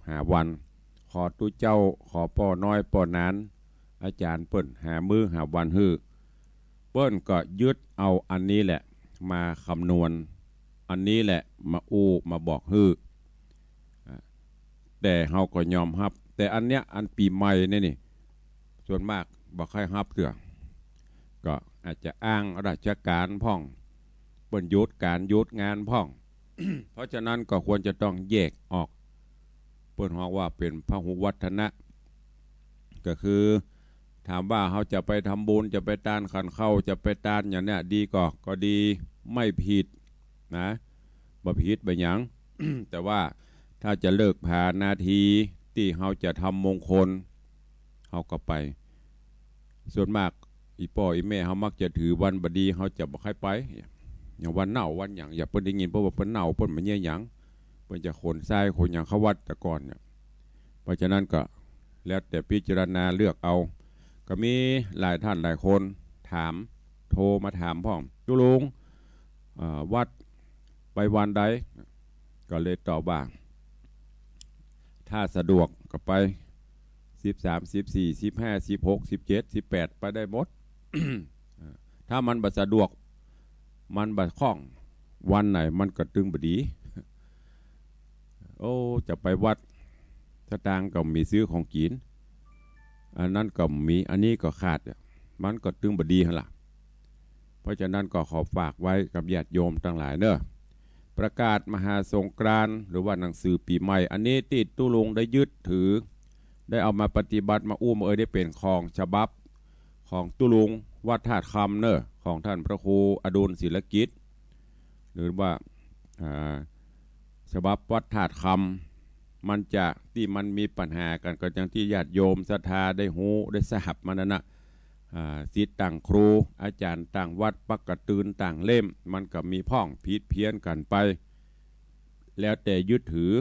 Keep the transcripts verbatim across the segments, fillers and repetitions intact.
หาวัน ขอตุ๊เจ้า ขอป้อน้อยป้อหนาน อาจ๋ารย์เปิ้นหามื้อหาวันหื้อ เปิ้นก็ยึดเอาอันนี้แหละมาคำนวณ อันนี้แหละมาอู้มาบอกหื้อ อ่า แต่เฮาก็ยอมฮับ แต่อันเนี้ยอันปี๋ใหม่เนี่ยนี่ ส่วนมากบ่ค่อยฮับเตื้อ ก็อาจจะอ้างราชก๋านพ่อง เปิ้นหยุดก๋านหยุดงานพ่อง เพราะฉะนั้นก็ควรจะต้องแยกออก เปิ้นฮ้องว่าเป๋นพหุวัฒนะ ก็คือ ถามว่าเฮาจะไปทำบุญ จะไปตานขันเข้า จะไปตานอย่างเนี้ย ดีก่อ ก็ดี ไม่ผิดนะ บ่ผิดบ่หยัง แต่ว่าถ้าจะเลิกผานาทีตี้เฮาจะทำมงคล เฮาก็ไป ส่วนมาก อี่ป้ออี่แม่เฮามักจะถือวันบ่ดี เฮาจะบ่ค่อยไป อย่างวันเน่าวันหยัง อย่าเปิ้นได้ยิน เพราะว่าเปิ้นเน่า เปิ้นบ่เยียะหยัง เปิ้นจะขนทรายขนหยังเข้าวัดแต่ก่อนเนี่ย เพราะฉะนั้นก็แล้วแต่พิจารณาเลือกเอา ก็มีหลายท่านหลายคนถาม โทรมาถามพ่อง ตุ๊ลุง อ่า วัดไปวันใด ก็เลยตอบว่า ถ้าสะดวกก็ไป สิบสาม สิบสี่ สิบห้า สิบหก สิบเจ็ด สิบแปด ไปได้หมด ถ้ามันบ่สะดวก มันบ่คล่อง วันไหนมันก็ตึงบ่ดี โอ้ จะไปวัด สตางค์ก็บ่มีซื้อของกิ๋น อันนั้นก็บ่มี อันนี้ก็ขาด มันก็ตึงบ่ดีหั้นล่ะ เพราะฉะนั้นก็ขอฝากไว้กับญาติโยมตังหลายเน่อ ประกาศมหาสงกรานต์ หรือว่าหนังสือปี๋ใหม่ อันนี้ตี้ตุ๊ลุงได้ยึดถือ ได้เอามาปฏิบัติมาอู้มาเอ่ย ได้เป๋นของฉบับของตุ๊ลุงวัดธาตุคำเน่อ ของท่านพระครูอดุลศิลกิจ หรือว่า อ่า ฉบับวัดธาตุคำ มันจะ ตี้มันมีปัญหากั๋น ก็อย่างตี้ญาติโยมศรัทธาได้ฮู้ได้ทราบมานั่นนะ อ่า ศิษย์ต่างครู อาจ๋ารย์ต่างวัด ปักกะตือนต่างเล่ม มันก็มีพ่องผิดเพี้ยนกั๋นไป แล้วแต่ยึดถือ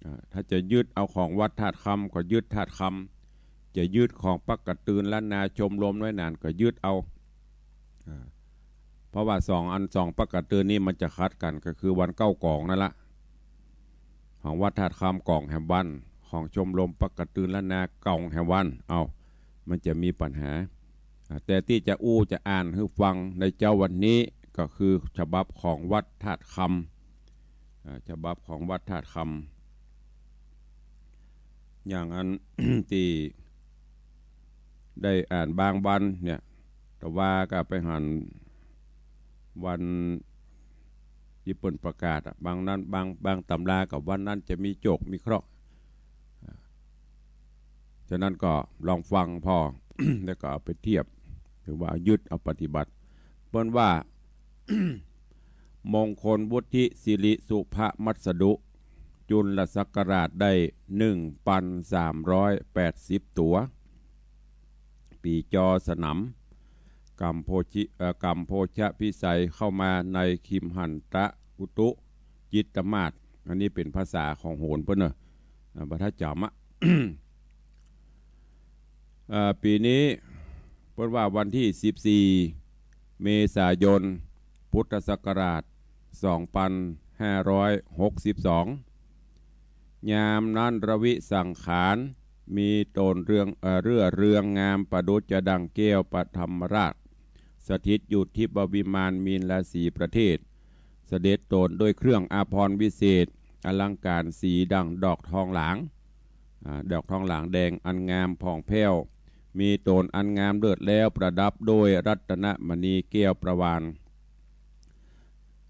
อ่า ถ้าจะยึดเอาของวัดธาตุคำก็ยึดธาตุคำ จะยึดของปักกะตือนล้านนา ชมรมน้อยหนาญก็ยึดเอา อ่า เพราะว่าสองอัน สองปักกะตือนนี่มันจะขัดกั๋น ก็คือวันเก๊ากองนั่นละ ของวัดธาตุคำกองแหมวัน ของชมรมปักกะตือนล้านนากองแหมวัน เอ้า มันจะมีปัญหา อ่า แต่ตี้จะอู้จะอ่านหื้อฟังในเจ๊าวันนี้ ก็คือฉบับของวัดธาตุคำ อ่า ฉบับของวัดธาตุคำ อย่างอัน ตี้ได้อ่านบางวันเนี่ย แต่ว่าก็ไปหันวันตี้เปิ้นประกาศอะ บางนั้น บาง บางตำราก็วันนั้นจะมีโจคมีเคราะห์ อ่า ฉะนั้นก็ลองฟังพ่อง แล้วก็เอาไปเทียบ หรือว่ายึดเอาปฏิบัติ เปิ้นว่า มงคลวุฒิสิริสุภมัสดุ จุลศักราชได้หนึ่งปันสามร้อยแปดสิบตั๋ว ปี๋จอสนาม กัมโพชิ เอ่อ กัมโพชพิสัยเข้ามาในคิมหันตะอุตุจิตมาศ อันนี้เป๋นภาษาของโหรเปิ้นเน่อ อ่า บ่ทันจ๋ำอะ เอ่อ ปี๋นี้เปิ้นว่าวันตี้สิบสี่ เมษายน พุทธศักราช สองปันห้าร้อยหกสิบสอง ยามนั้นระวิสังขาร มีโตนเรือง เอ่อ เรื่อเรืองงามประดุจจะดังแก้วปฐมราช สถิตอยู่ทิพย์วิมานมีนราศีประเทศ เสด็จโตนด้วยเครื่องอาภรณ์วิเศษ อลังก๋ารสีดั่งดอกทองหลาง อ่า ดอกทองหลางแดงอันงามผ่องแผ้ว มีโตนอันงามเลิศแล้วประดับด้วยรัตนมณีแก้วประวาญ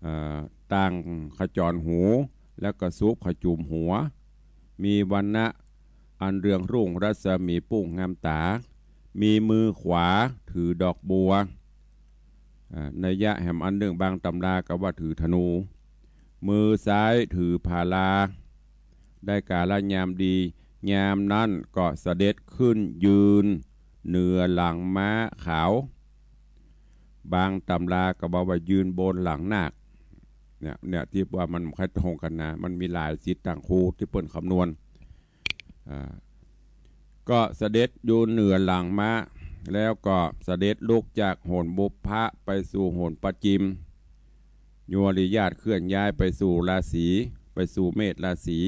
อ่า ตั้งขจรหู แล้วก็สูบขจุมหัว มีวรรณะอันเรืองรุ่งรัศมีปุ้งงามต๋า มีมือขวาถือดอกบัว อ่า นัยยะแหมอันนึ่ง บางตำราก็ว่าถือธนู มือซ้ายถือผาลา ได้กาลยามดี ยามนั้นก็เสด็จขึ้นยืนเหนือหลังม้าขาว บางตำราก็บอกว่ายืนบนหลังนาค เนี่ย เนี่ย ตี้ว่ามันบ่ค่อยตรงกั๋นนะ มันมีหลายศิษย์ต่างครูตี้เปิ้นคำนวณ อ่า ก็เสด็จอยู่เหนือหลังม้า แล้วก็เสด็จลุกจากโหรบุพพะไปสู่โหรประจิม โยริยาตเคลื่อนย้ายไปสู่ราศี ไปสู่เมษราศี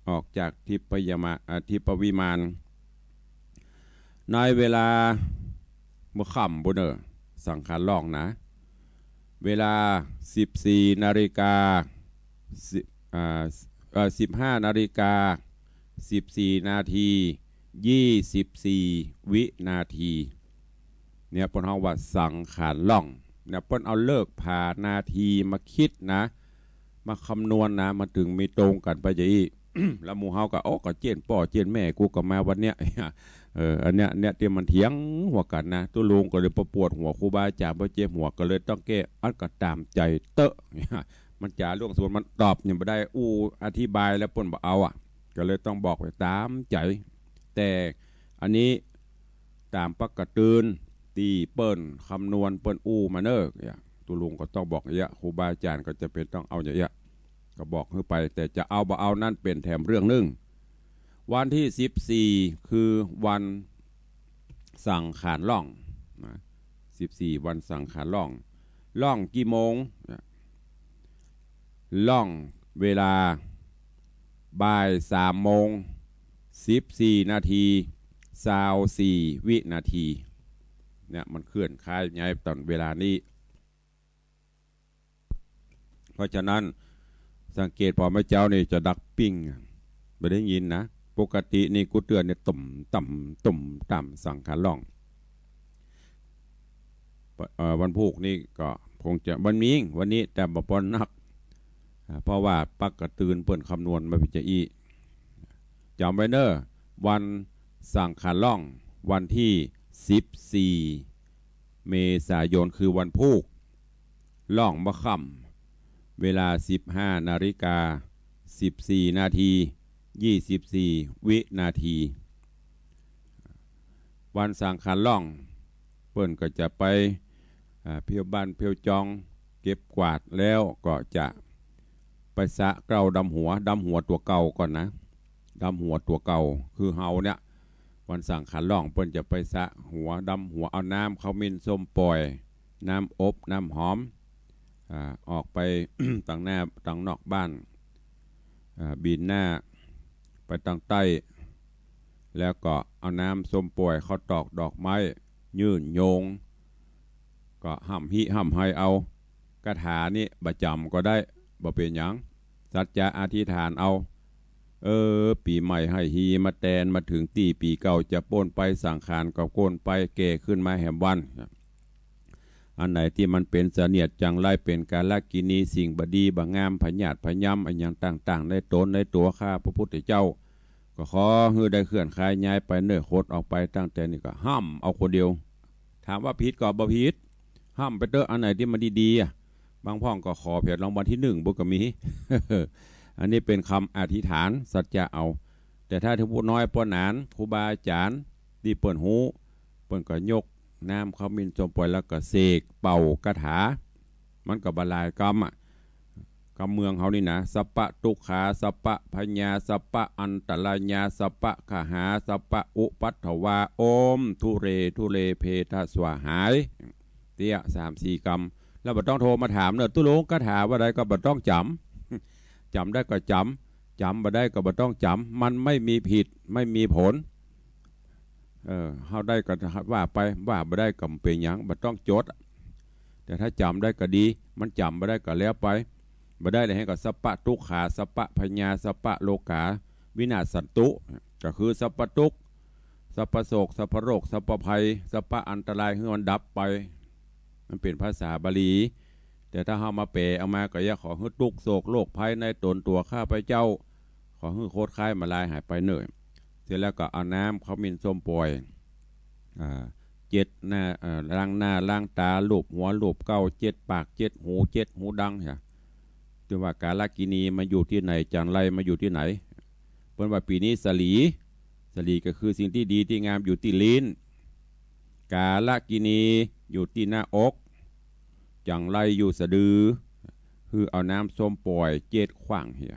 ออกจากทิพยมา- อ่า ทิพวิมาน ในเวลาเมื่อค่ำปุ้นเน่อ สังขารล่องนะ เวลาสิบสี่นาฬิกา สิบ- อ่า เอ่อ สิบห้านาฬิกา สิบสี่นาที ยี่สิบสี่วินาที เนี่ยเปิ้นฮ้องว่าสังขารล่อง เนี่ยเปิ้นเอาฤกษ์ผานาทีมาคิดนะ มาคำนวณนะ มันเถิงมีตรงกั๋นไปจะอี้ แล้วหมู่เฮาก็ โอ้ ก็เจ๊นป้อเจ๊นแม่กูก็มาวันเนี้ย เออ อันเนี้ย เนี่ยตี้มันเถียงหัวกั๋นนะ ตุ๊ลุงก็เลยปวดหัว ครูบาอาจ๋ารย์ปวดเจ็บหัว ก็เลยต้องแก้ อันก็ต๋ามใจ๋เต๊อะ มันจ๋าล่วงสวนมันตอบยังบ่ได้ อู้อธิบายแล้วเปิ้นบ่เอาอะ ก็เลยต้องบอกไปต๋ามใจ๋ แต่อันนี้ต๋ามปากกะตื่นตี้เปิ้นคำนวณเปิ้นอู้มาเน่อ เนี่ยตุ๊ลุงก็ต้องบอกอย่างเงี้ย ครูบาอาจ๋ารย์ก็จะเป๋นต้องเอาอย่างเงี้ย ก็บอกหื้อไป แต่จะเอาบ่เอานั้นเป๋นแถมเรื่องนึ่ง วันตี้สิบสี่ คือวันสังขารล่องนะ สิบสี่ วันสังขารล่อง ล่องกี่โมงนะ ล่องเวลาบ่ายสามโมง สิบสี่นาที ซาวสี่วินาที เนี่ยมันเคลื่อนคล้ายย้ายต๋อนเวลานี้ เพราะฉะนั้นสังเกตผ่อแม่เจ้านี่จะดักปิ้ง บ่ได้ยินนะ ปกตินี่กู้เตื้อเนี่ย ตุ้มต่ำ ตุ้มต่ำ สังขารล่อง เอ่อ วันพูกนี่ก็คงจะ วันมี้ วันนี้แต่บ่ปานนัก อ่า เพราะว่าปากกะตื่นเปิ้นคำนวณมาเป๋นจะอี้ จ๋ำไว้เน่อ วันสังขารล่อง วันตี้สิบสี่ เมษายน คือวันพูก ล่องเมื่อค่ำ เวลาสิบห้านาฬิกา สิบสี่นาที ยี่สิบสี่วินาที วันสังขารล่อง เปิ้นก็จะไป อ่า เผี้ยวบ้านเผี้ยวจอง เก็บกวาดแล้วก็จะไปสระเกล้าดำหัว ดำหัวตั๋วเก่าก่อนนะ ดำหัวตั๋วเก่า คือเฮาเนี่ย วันสังขารล่องเปิ้นจะไปสระหัว ดำหัว เอาน้ำขมิ้นส้มป่อย น้ำอบ น้ำหอม อ่า ออกไป ตางหน้า ตางนอกบ้าน อ่า บิณฑบาตไปตางใต้ แล้วก็เอาน้ำส้มป่อย ข้าวตอก ดอกไม้ ยื่นโยง ก็ฮ่ำฮิฮ่ำไฮเอา คาถานี้บ่จ๋ำก็ได้ บ่เป๋นหยัง สัจจะอธิษฐานเอา เออ ปี๋ใหม่ไฮ่ฮีมาแตน มาเถิงตี้ปี๋เก่าจะป๊นไป สังขารก็ป๊นไป แก่ขึ้นมาแหมวัน อันไหนตี้มันเป๋นเสนียดจังไร เป๋นกาลกินี สิ่งบ่ดีบ่งาม พยาธิพยำ อะหยังต่างๆ ในต๋นในตั๋วข้าพระพุทธเจ้า ก็ขอหื้อได้เคลื่อนคลายย้ายไปเน่อ ขดออกไปตั้งแต่นี่ ก็ฮ่ำเอาคนเดียว ถามว่าผิดก็บ่ผิด ฮ่ำไปเต๊อะ อันไหนตี้มันดีๆ อะ บางพ่องก็ขอแผดรางวัลตี้นึ่งปุ้นก็มี อันนี้เป๋นกำอธิษฐานสัจจะเอา แต่ถ้าผู้น้อยป้อหนาน ครูบาอาจ๋ารย์ตี้เปิ้นฮู้ เปิ้นก็ยกน้ำขมิ้นส้มป่อย แล้วก็เสกเป่าคาถา มันก็บ่หลายกำอะ กำเมืองเฮานี่นะ สัพพะทุกขา สัพพะพยา สัพพะอันตรายา สัพพะคหา สัพพะอุปัทวา โอม ทุเร ทุเร เพทะ สวาหาย เตี้ย สามสี่กำ แล้วบ่ต้องโทรมาถามเน่อ ตุ๊ลุงคาถาว่าใดก็บ่ต้องจ๋ำ จ๋ำได้ก็จ๋ำ จ๋ำบ่ได้ก็บ่ต้องจ๋ำ มันไม่มีผิด ไม่มีผล เออ เฮาได้ก็ว่าไป ว่าบ่ได้ก็บ่เป๋นหยัง บ่ต้องจด แต่ถ้าจ๋ำได้ก็ดี มันจ๋ำบ่ได้ก็แล้วไป บ่ได้แล้วก็สัพพะทุกขา สัพพะพยา สัพพะโรคา วินาสสันตุ ก็คือสัพพะทุกข์ สัพพะโศก สัพพะโรค สัพพะภัย สัพพะอันตราย หื้อมันดับไป มันเป๋นภาษาบาลี แต่ถ้าเฮามาแปลเอามาก็อย่า ขอหื้อทุกข์โศกโรคภัยในต๋นตั๋วข้าพเจ้า ขอหื้อโคตรคล้ายมาลายหายไปเน่อ เสร็จแล้วก็เอาน้ำขมิ้นส้มป่อย อ่า เจ็ดหน้า เอ่อ ล้างหน้าล้างต๋า ลูบหัวลูบเก๊า เจ็ดปาก เจ็ดหู เจ็ดหูดัง เหีย ถือว่ากาลกินีมาอยู่ตี้ไหน จังไรมาอยู่ตี้ไหน เปิ้นว่าปี๋นี้สะหลี สะหลีก็คือสิ่งตี้ดีตี้งามอยู่ตี้ลิ้น กาลกินีอยู่ตี้หน้าอก จังไรอยู่สะดือ หื้อเอาน้ำส้มป่อยเจ็ดขว้างเหีย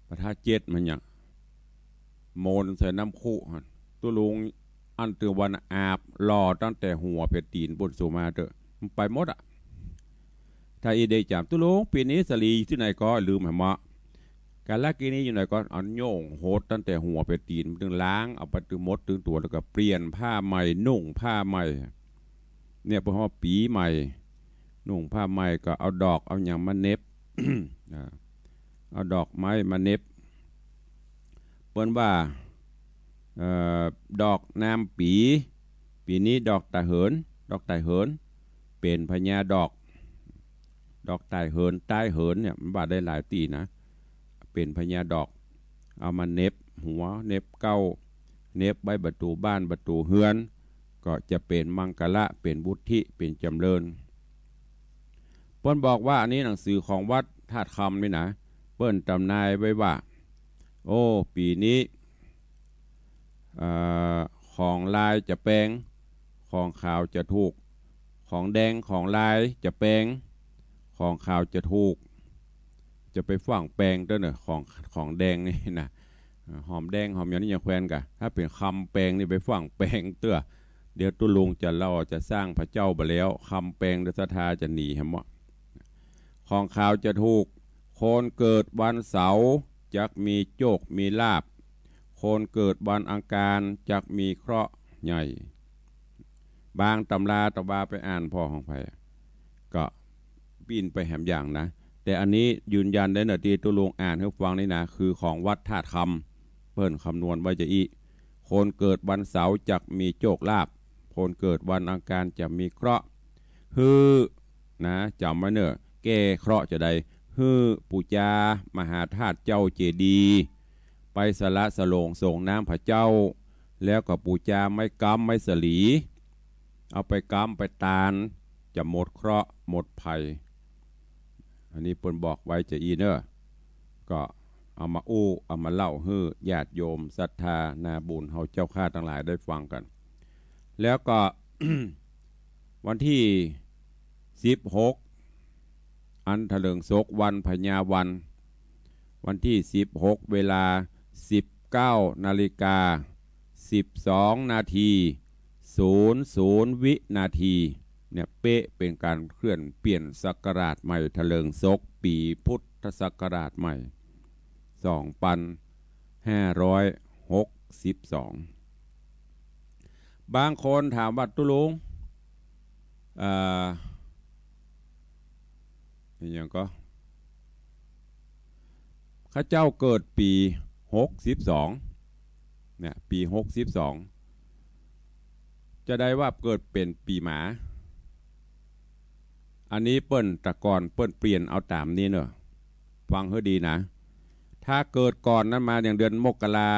ประทาเจ็ดมันหยัง โมนใส่น้ำคุหั่น ตุ๊ลุงอั้นเตื้อวันอาบหล่อตั้งแต่หัวเป๋นตี๋นปุ้น สูมาเต๊อะ มันไปหมดอะ ถ้าอี้ได้จ๋ำ ตุ๊ลุงปี๋นี้สะหลีอยู่ตี้ไหนก็ ลืมแหมเนาะ กาลกิณีอยู่ไหนก่อน เอาโย่งหดตั้งแต่หัวไปตี๋น มันตึงล้างเอาไปตึงหมดตึงตั๋ว แล้วก็เปลี่ยนผ้าใหม่ นุ่งผ้าใหม่ เนี่ยเปิ้นฮ้องว่าปี๋ใหม่ นุ่งผ้าใหม่ ก็เอาดอกเอาหยังมาเหน็บ อ่า เอาดอกไม้มาเหน็บ เปิ้นว่า เอ่อ ดอกนามปี๋ ปี๋นี้ดอกไต่เหิน ดอกไต่เหิน เป๋นพญาดอก ดอกไต่เหิน ไต้เหินเนี่ย มันว่าได้หลายตี้นะ เป๋นพญาดอก เอามาเหน็บหัว เหน็บเก๊า เหน็บไว้ประตู๋บ้านประตู๋เฮือน ก็จะเป๋นมังคละ เป๋นวุฒิ เป๋นจ๋ำเริญ เปิ้นบอกว่า อันนี้หนังสือของวัดธาตุคำนี่นะ เปิ้นตำนายไว้ว่า โอ้ ปี๋นี้ เอ่อ ของลายจะแปง ของขาวจะถูก ของแดงของลายจะแปง ของขาวจะถูก จะไปฟั่งแปงเต๊อะเน่อ ของ ของแดงนี่นะ หอมแดงหอมหยังนี่ยังแควนกะ ถ้าเป๋นคำแปงนี่ไปฟั่งแปงเต๊อะ เดี๋ยวตุ๊ลุงจะเล่าจะสร้างพระเจ้าบ่าแล้ว คำแปงเดี๋ยวศรัทธาจะหนีแหมเนาะ ของขาวจะถูก คนเกิดวันเสาร์จักมีโจคมีลาภ คนเกิดวันอังคารจักมีเคราะห์ใหญ่ บางตำราตะวาไปอ่านผ่อของใผ ก็ปิ้นไปแหมอย่างนะ แต่อันนี้ยืนยันได้เน่อ ตี้ตุ๊ลุงอ่านหื้อฟังนี่นะ คือของวัดธาตุคำ เปิ้นคำนวณไว้จะอี้ คนเกิดวันเสาร์จักมีโจคลาภ คนเกิดวันอังคารจะมีเคราะห์ หื้อ นะ จ๋ำไว้เน่อ แก้เคราะห์จะใด หื้อปู๋จามหาธาตุเจ้าเจดีย์ ไปสละสโลงส่งน้ำพระเจ้า แล้วก็ปู๋จาไม้ก๊ำไม้สะหลี เอาไปก๊ำไปตาน จะหมดเคราะห์หมดภัย อันนี้เปิ้นบอกไว้จะอี้เน่อ ก็เอามาอู้ เอามาเล่าหื้อญาติโยมศรัทธานาบุญเฮาเจ้าข้าตังหลายได้ฟังกั๋น แล้วก็ วันตี้สิบหก อันถลิงศกวันพญาวัน วันตี้สิบหก เวลาสิบเก้านาฬิกาสิบสองนาที ศูนย์ศูนย์วินาที เนี่ยเป๊ะ เป๋นก๋านเคลื่อนเปลี่ยนศักราชใหม่ ถลิงศกปี๋พุทธศักราชใหม่ สองปันห้าร้อยหกสิบสอง บางคนถามว่า ตุ๊ลุง เอ่อ อะหยังก่อ ข้าเจ้าเกิดปี๋หกสิบสอง เนี่ย ปี๋หกสิบสอง จะใดว่าเกิดเป๋นปี๋หมา อันนี้เปิ้น แต่ก่อนเปิ้นเปลี่ยนเอาต๋ามนี้เน่อ ฟังหื้อดีนะ ถ้าเกิดก่อนนั้นมาอย่างเดือนมกรา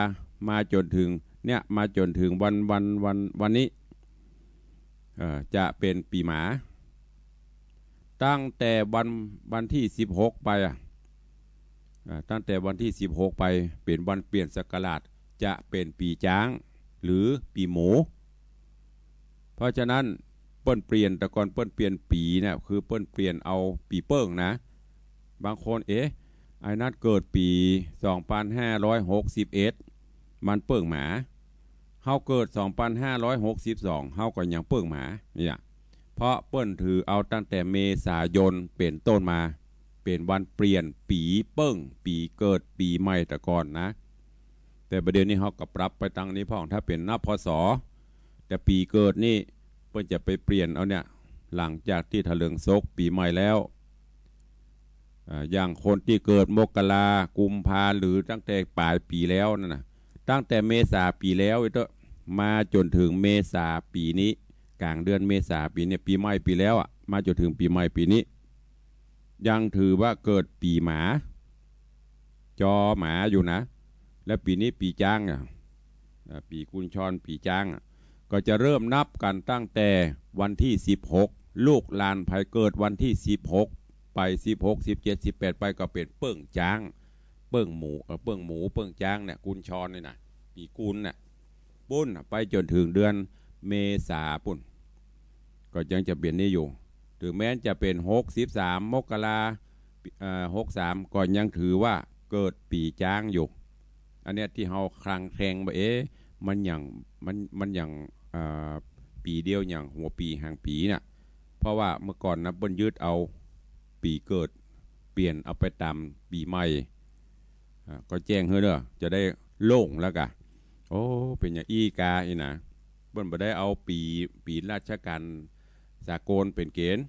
มาจ๋นเถิง เนี่ย มาจ๋นเถิงวัน วัน วัน วันนี้ เอ่อ จะเป๋นปี๋หมา ตั้งแต่วัน วันตี้สิบหกไปอะ อ่า ตั้งแต่วันตี้สิบหกไป เป๋นวันเปลี่ยนศักราช จะเป๋นปี๋จ๊าง หรือปี๋หมู เพราะฉะนั้นเปิ้นเปลี่ยน แต่ก่อนเปิ้นเปลี่ยนปี๋เนี่ย คือเปิ้นเปลี่ยนเอาปี๋เปิ้งนะ บางคน เอ๊ะ ไอ้นั้นเกิดปี๋สองปันห้าร้อยหกสิบเอ็ด มันเปิ้งหมา เฮาเกิดสองปันห้าร้อยหกสิบสอง เฮาก็ยังเปิ้งหมา เนี่ย เพราะเปิ้นถือเอาตั้งแต่เมษายนเป๋นต้นมา เป๋นวันเปลี่ยนปี๋เปิ้ง ปี๋เกิดปี๋ใหม่แต่ก่อนนะ แต่บ่าเดี่ยวนี้เฮาก็ปรับไปตังนี้พ่อง ถ้าเป๋นนับ พ.ศ. แต่ปี๋เกิดนี่เปิ้นจะไปเปลี่ยนเอาเนี่ย หลังจากตี้ถลิงศกปี๋ใหม่แล้ว อ่า อย่างคนตี้เกิดมกรา กุมภา หรือตั้งแต่ป๋ายปี๋แล้วนั่นน่ะ ตั้งแต่เมษาปี๋แล้วไอ้เต๊อะ มาจ๋นเถิงเมษาปี๋นี้ ก๋างเดือนเมษาปี๋เนี่ย ปี๋ใหม่ปี๋แล้วอะ มาจ๋นเถิงปี๋ใหม่ปี๋นี้ ยังถือว่าเกิดปี๋หมา จอหมาอยู่นะ แล้วปี๋นี้ปี๋จ๊างอะ เอ่อ ปี๋กุญชร ปี๋จ๊างอะ ก็จะเริ่มนับกั๋นตั้งแต่วันตี้สิบหก ลูกหลานใผเกิดวันตี้สิบหกไป สิบหก สิบเจ็ด สิบแปดไป ก็เป๋นเปิ้งจ๊าง เปิ้งหมู เอ่อ เปิ้งหมู เปิ้งจ๊างเนี่ย กุญชรนี่นะ ปี๋กุลเนี่ย ปุ้นน่ะ ไปจ๋นเถิงเดือนเมษาปุ้น ก็ยังจะเป๋นนี้อยู่ เถิงแม้นจะเป๋นหกสิบสาม มกรา เอ่อ หกสาม ก็ยังถือว่าเกิดปี๋จ๊างอยู่ อันเนี้ยตี้เฮาคลางแคลงว่า เอ๊ะ มันหยัง มัน มันหยัง เอ่อ ปี๋เดียวหยังหัวปี๋หางปี๋น่ะ เพราะว่าเมื่อก่อนนะเปิ้นยึดเอาปี๋เกิด เปลี่ยนเอาไปต๋ามปี๋ใหม่ อ่า ก็แจ้งหื้อเน่อ จะได้โล่งแล้วกา โอ้ เป๋นอย่างอี้กาอี้นะ เปิ้นบ่ได้เอาปี๋ ปี๋ราชก๋านสากลเป๋นเก๋ณฑ์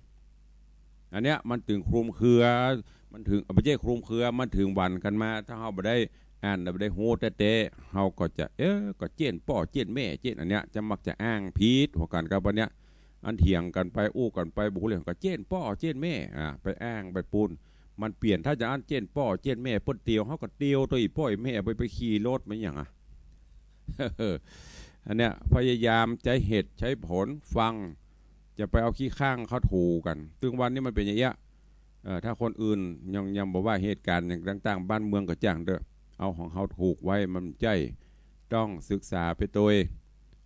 อันเนี้ยมันเถิงคลุมเครือ มันเถิง บ่ใจ้คลุมเครือ มันเถิงวันกั๋นมา ถ้าเฮาบ่ได้อ่าน บ่ได้ฮู้แต๊ๆ เฮาก็จะ เอ๊ะ ก็เจ๊นป้อเจ๊นแม่ เจ๊นอันเนี้ย จะมักจะอ้างผิดหัวกั๋นกับอันเนี้ย อันเถียงกั๋นไป อู้กั๋นไป บ่ฮู้เรื่อง ก็เจ๊นป้อเจ๊นแม่ อ่า ไปอ้างไปปู้น มันเปลี่ยน ถ้าจะอั้นเจ๊นป้อเจ๊นแม่เปิ้นเตียว เฮาก็เตียวตวยอี่ป้ออี่แม่ ไป ไปขี่รถมาหยังอะ อันเนี้ยพยายามใจ๊เหตุใจ๊ผลฟัง จะไปเอาขี้ข้างเข้าถูกั๋น ซึ่งวันนี้มันเป๋นอย่างเอี้ย เอ่อ ถ้าคนอื่นยัง ยังบ่ว่าเหตุก๋ารณ์อย่างต่างๆ บ้านเมืองก็จ้างเต๊อะ เอาของเฮาถูกไว้มันใจ้ ต้องศึกษาไปตวย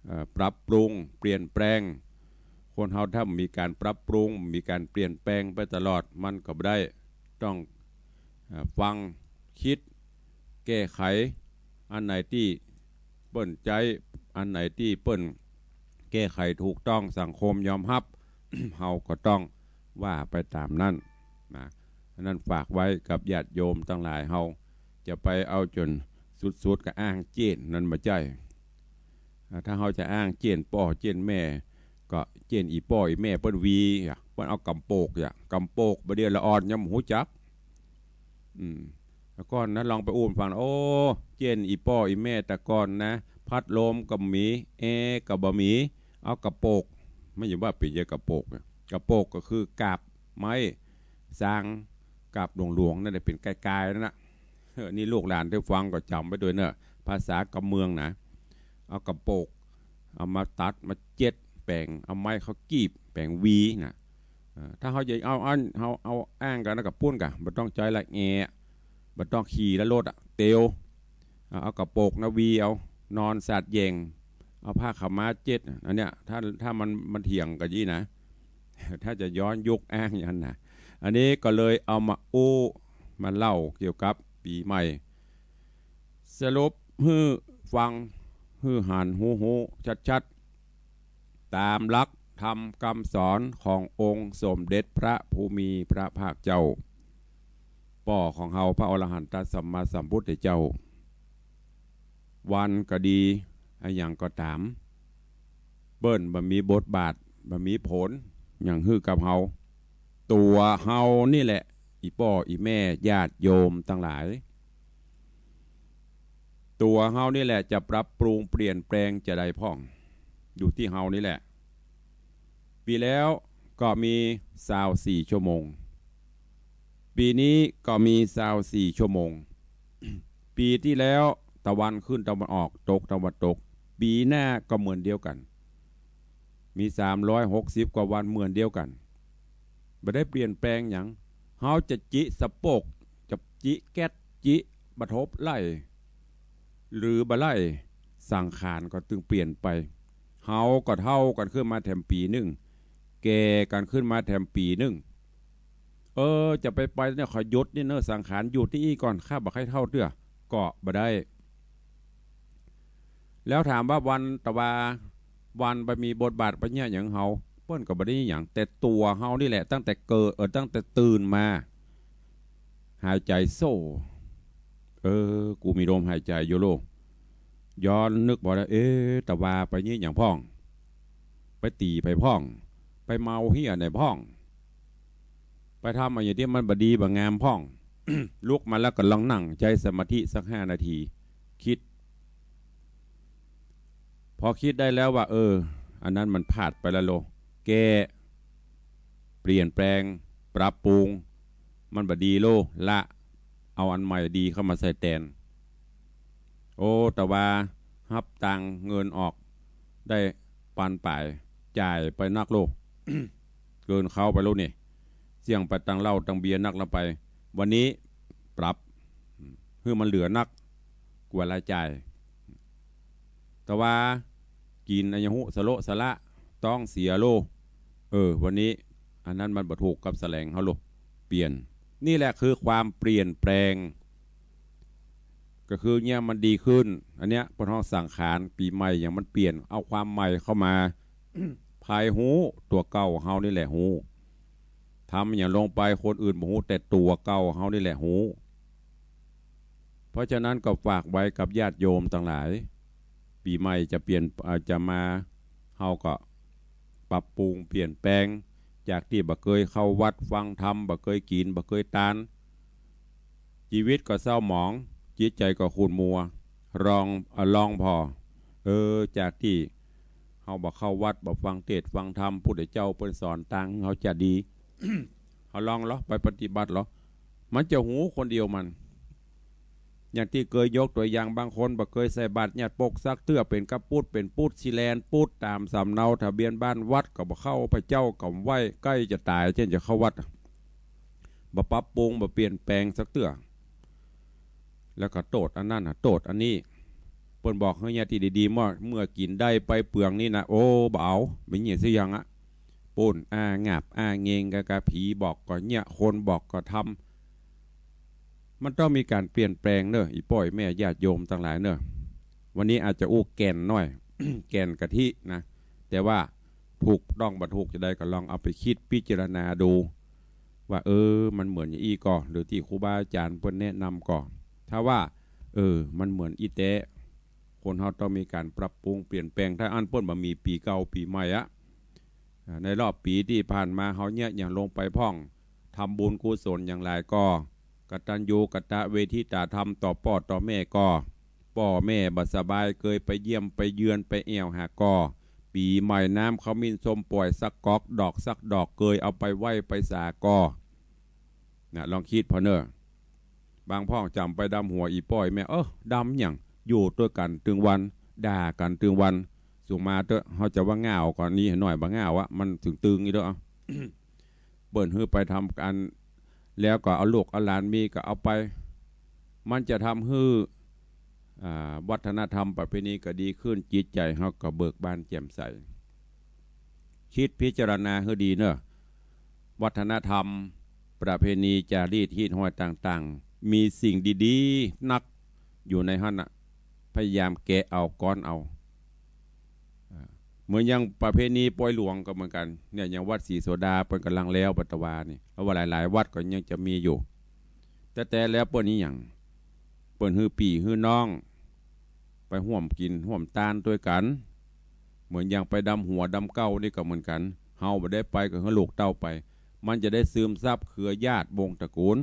เอ่อ ปรับปรุง เปลี่ยนแปลง คนเฮาถ้ามีก๋านปรับปรุง มีก๋านเปลี่ยนแปลงไปตลอด มันก็บ่ได้ ต้อง เอ่อ ฟัง กึ๊ด แก้ไข อันไหนตี้เปิ้นใจ๊ อันไหนตี้เปิ้นแก้ไขถูกต้อง สังคมยอมฮับ เฮาก็ต้องว่าไปต๋ามนั้นนะ อันนั้นฝากไว้กับญาติโยมตังหลาย เฮาจะไปเอาจ๋นสุดๆ ก็อ้างเจ๊น นั้นบ่ใจ้ อ่า ถ้าเฮาจะอ้างเจ๊นป้อเจ๊นแม่ ก็เจ๊นอี่ป้ออี่แม่เปิ้นวีอะ เปิ้นเอาก๋ำโปกอะ ก๋ำโปก บ่าเดี่ยวละอ่อนยังบ่ฮู้จัก อืม แต่ก่อนนะ ลองไปอู้ฟัง โอ้ เจ๊นอี่ป้ออี่แม่แต่ก่อนนะ พัดลมก็บ่มี แอร์ก็บ่มี เอาก๋ำโปก มันอยู่ว่าเป๋นยังก๋ำโปกอะ ก๋ำโปกก็คือกาบไม้ซาง กาบหลวงๆ นั่นแหละ เป๋นกายๆ นั่นน่ะ เออ นี่ลูกหลานได้ฟังก็จ๋ำไว้ตวยเน่อ ภาษาก๋ำเมืองนะ เอาก๋ำโปก เอามาตัดมาเจ๊ดแป๋ง เอาไม้เข้ากีบแป๋งวีนะ เออ ถ้าเฮาจะเอาอัน เฮาเอาอ้างกั๋นกับปู้นกะ บ่ต้องใจ๊ละแอ บ่ต้องขี่ละรถอะ เตียว เอา เอาก๋ำโปกนะวีเอา นอนสาดแหย่ง เอาผ้าขาวม้าเจ๊ด อันเนี้ย ถ้า ถ้ามัน มันเถียงกั๋นอี้นะ ถ้าจะย้อนยุคอ้างอย่างนั้นนะ อันนี้ก็เลยเอามาอู้มาเล่าเกี่ยวกับปี๋ใหม่ สรุปหื้อฟัง หื้อหันฮู้ฮู้ชัดๆ ต๋ามหลักธรรมกำสอนขององค์สมเด็จพระผู้มีพระภาคเจ้า ป้อของเฮาพระอรหันตสัมมาสัมพุทธเจ้า วันก็ดี อะหยังก็ต๋าม เปิ้นบ่มีบทบาท บ่มีผลหยังหื้อกับเฮา ตั๋วเฮานี่แหละ อี่ป้ออี่แม่ญาติโยมตังหลาย ตั๋วเฮานี่แหละจะปรับปรุงเปลี่ยนแปลงจะใดพ่อง อยู่ตี้เฮานี่แหละ ปี๋แล้วก็มีซาวสี่ชั่วโมง ปี๋นี้ก็มีซาวสี่ชั่วโมง ปี๋ตี้แล้วตะวันขึ้นตะวันออก ตกตะวันตก ปี๋หน้าก็เหมือนเดียวกั๋น มีสามร้อยหกสิบกว่าวันเหมือนเดียวกั๋น บ่ได้เปลี่ยนแปลงหยัง เฮาจะจิสะโปก จะจิแก๊ส จิบะทบไล่ หรือบ่ไล่ สังขารก็ตึงเปลี่ยนไป เฮาก็เฒ่ากั๋นขึ้นมาแถมปี๋นึ่ง แก่กั๋นขึ้นมาแถมปี๋นึ่ง เออ จะไปไปเนี่ย ขอหยุดนี่เน่อ สังขารหยุดตี้อี้ก่อน ข้าบ่ใค่เฒ่าเตื้อ ก็บ่ได้ แล้วถามว่าวันตะวา วันไปมีบทบาทไปเยียะหยังเฮา เปิ้นก็บ่ได้หยัง แต่ตั๋วเฮานี่แหละ ตั้งแต่เกิด เออ ตั้งแต่ตื่นมา หายใจ๋โซ่ เออ กูมีลมหายใจ๋อยู่โล ย้อนนึกบ่ได้ เอ๊ะ ตะวาไปเยียะหยังพ่อง ไปตี๋ใผพ่อง ไปเมาเฮี้ยไหนพ่อง ไปทำอะหยังตี้มันบ่ดีบ่งามพ่อง ลุกมาแล้วก็ลองนั่งใจ๊สมาธิสักห้านาที กึ๊ด พอกึ๊ดได้แล้วว่า เออ อันนั้นมันพลาดไปแล้วโล แก้ เปลี่ยนแปลง ปรับปรุง มันบ่ดีโล ละ เอาอันใหม่ดีเข้ามาใส่แตน โอ้ ตะวาฮับตังค์เงินออก ได้ปันป๋าย จ่ายไปนักโล เกินเค้าไปโลนี่ เสี้ยงไปตังเหล้าตังเบียร์นักละไป วันนี้ปรับ หื้อมันเหลือนักกว่ารายจ่าย ตะวากิ๋นอะหยังฮู้ สะโละสะละ ต๊องเสียโล เออ วันนี้อันนั้นมันบ่ถูกกับแสลงเฮาโล เปลี่ยน นี่แหละคือความเปลี่ยนแปลง ก็คือเนี่ยมันดีขึ้น อันเนี้ยเปิ้นฮ้องสังขาร ปี๋ใหม่หยังมันเปลี่ยน เอาความใหม่เข้ามา ใผฮู้ ตั๋วเก่าเฮานี่แหละฮู้ ทำหยังลงไปคนอื่นบ่ฮู้ แต่ตั๋วเก่าเฮานี่แหละฮู้ เพราะฉะนั้นก็ฝากไว้กับญาติโยมตังหลาย ปี๋ใหม่จะเปลี่ยน เอ่อ จะมา เฮาก็ปรับปรุงเปลี่ยนแปลง จากตี้บ่เกยเข้าวัดฟังธรรม บ่เกยกิ๋น บ่เกยตาน จีวิตก็เศร้าหมอง จิตใจ๋ก็ขุ่นมัว ลอง เอ่อ ลองผ่อ เออ จากตี้เฮาบ่เข้าวัด บ่ฟังเทศน์ฟังธรรม พุทธเจ้าเปิ้นสอนตางเฮาจะดี เฮาลองลอ ไปปฏิบัติลอ มันจะฮู้คนเดียวมัน อย่างตี้เกยยกตั๋วอย่าง บางคนบ่เกยใส่บาตรญาติปกสักเตื้อ เป๋นกะปุ๊ดเป๋นปุ๊ด สิแลนปุ๊ด ต๋ามสำเนาทะเบียนบ้าน วัดก็บ่เข้า พระเจ้าก็ไหว้ ใก้จะต๋าย เจ้าจะเข้าวัด บ่ปรับปรุง บ่เปลี่ยนแปลงสักเตื้อ แล้วก็โต้ษอันนั้นน่ะ โต้ษอันนี้ เปิ้นบอกหื้อญาติดีๆ ว่าเมื่อกิ๋นได้ไปเปืองนี่นะ โอ้ บ่เอา บ่เยียะสักอย่างอะ ปู้น อ้างาบอ้าเงงกะ กะผีบอกก็เยียะ คนบอกก็ทำ มันต้องมีก๋านเปลี่ยนแปลงเน่อ อี่ป้ออี่แม่ญาติโยมตังหลายเน่อ วันนี้อาจจะอู้แก่นหน้อย แก่นกะทินะ แต่ว่าถูกต้องบ่ถูกจาใดก็ลองเอาไปกึ๊ดพิจารณาดู ว่า เออ มันเหมือนอย่างอี้ก่อ หรือตี้ครูบาอาจ๋ารย์เปิ้นแนะนำก่อ ถ้าว่า เออ มันเหมือนอี้แต๊ คนเฮาต้องมีก๋านปรับปรุงเปลี่ยนแปลง ถ้าอั้นเปิ้นบ่มีปี๋เก่าปี๋ใหม่อะ อ่า ในรอบปี๋ตี้ผ่านมา เฮาเยียะหยังลงไปพ่อง ทำบุญกุศลอย่างหลายก่อ กตัญญูกตเวทิตาธรรมต่อป้อต่อแม่ก่อ ป้อแม่บ่สบายเกยไปเยี่ยมไปเยือนไปแอ่วหาก่อ ปี๋ใหม่น้ำขมิ้นส้มป่อยสักก๊อก ดอกสักดอกเกยเอาไปไหว้ไปสาก่อ นะ ลองกึ๊ดผ่อเน่อ บางพ่องจ๋ำไปดำหัวอี่ป้ออี่แม่ เออ ดำหยัง อยู่ตวยกั๋นตึงวัน ด่ากั๋นตึงวัน สุมาเต๊อะ เฮาจะว่าง่าวก่อนนี้หน่อย บ่ง่าวอะ มันตึงๆ นี่เต๊อะ เปิ้นหื้อไปทำก๋าน แล้วก็เอาลูกเอาหลานมีก็เอาไป มันจะทำหื้อ อ่า วัฒนธรรมประเพณีก็ดีขึ้น จิตใจ๋เฮาก็เบิกบานแจ่มใส กึ๊ดพิจารณาหื้อดีเน่อ วัฒนธรรม ประเพณี จารีต ฮีตฮอยต่างๆ มีสิ่งดีๆ นักอยู่ในหั้นน่ะ พยายามแกะเอา ก๊อนเอา อ่า เหมือนอย่างประเพณีปอยหลวงก็เหมือนกั๋น เนี่ย อย่างวัดศรีโสดาเปิ้นก่ำลังแล้ว ปัตตวานี่ แล้วว่าหลายๆ วัดก็ยังจะมีอยู่ แต่ แต่แล้วเปิ้นนี่หยัง เปิ้นหื้อปี้หื้อน้อง ไปฮ่วมกิ๋นฮ่วมตานตวยกั๋น เหมือนอย่างไปดำหัวดำเก๊านี่ก็เหมือนกั๋น เฮาบ่ได้ไปก็หื้อลูกเต้าไป มันจะได้ซึมซับเครือญาติวงศ์ตระกูล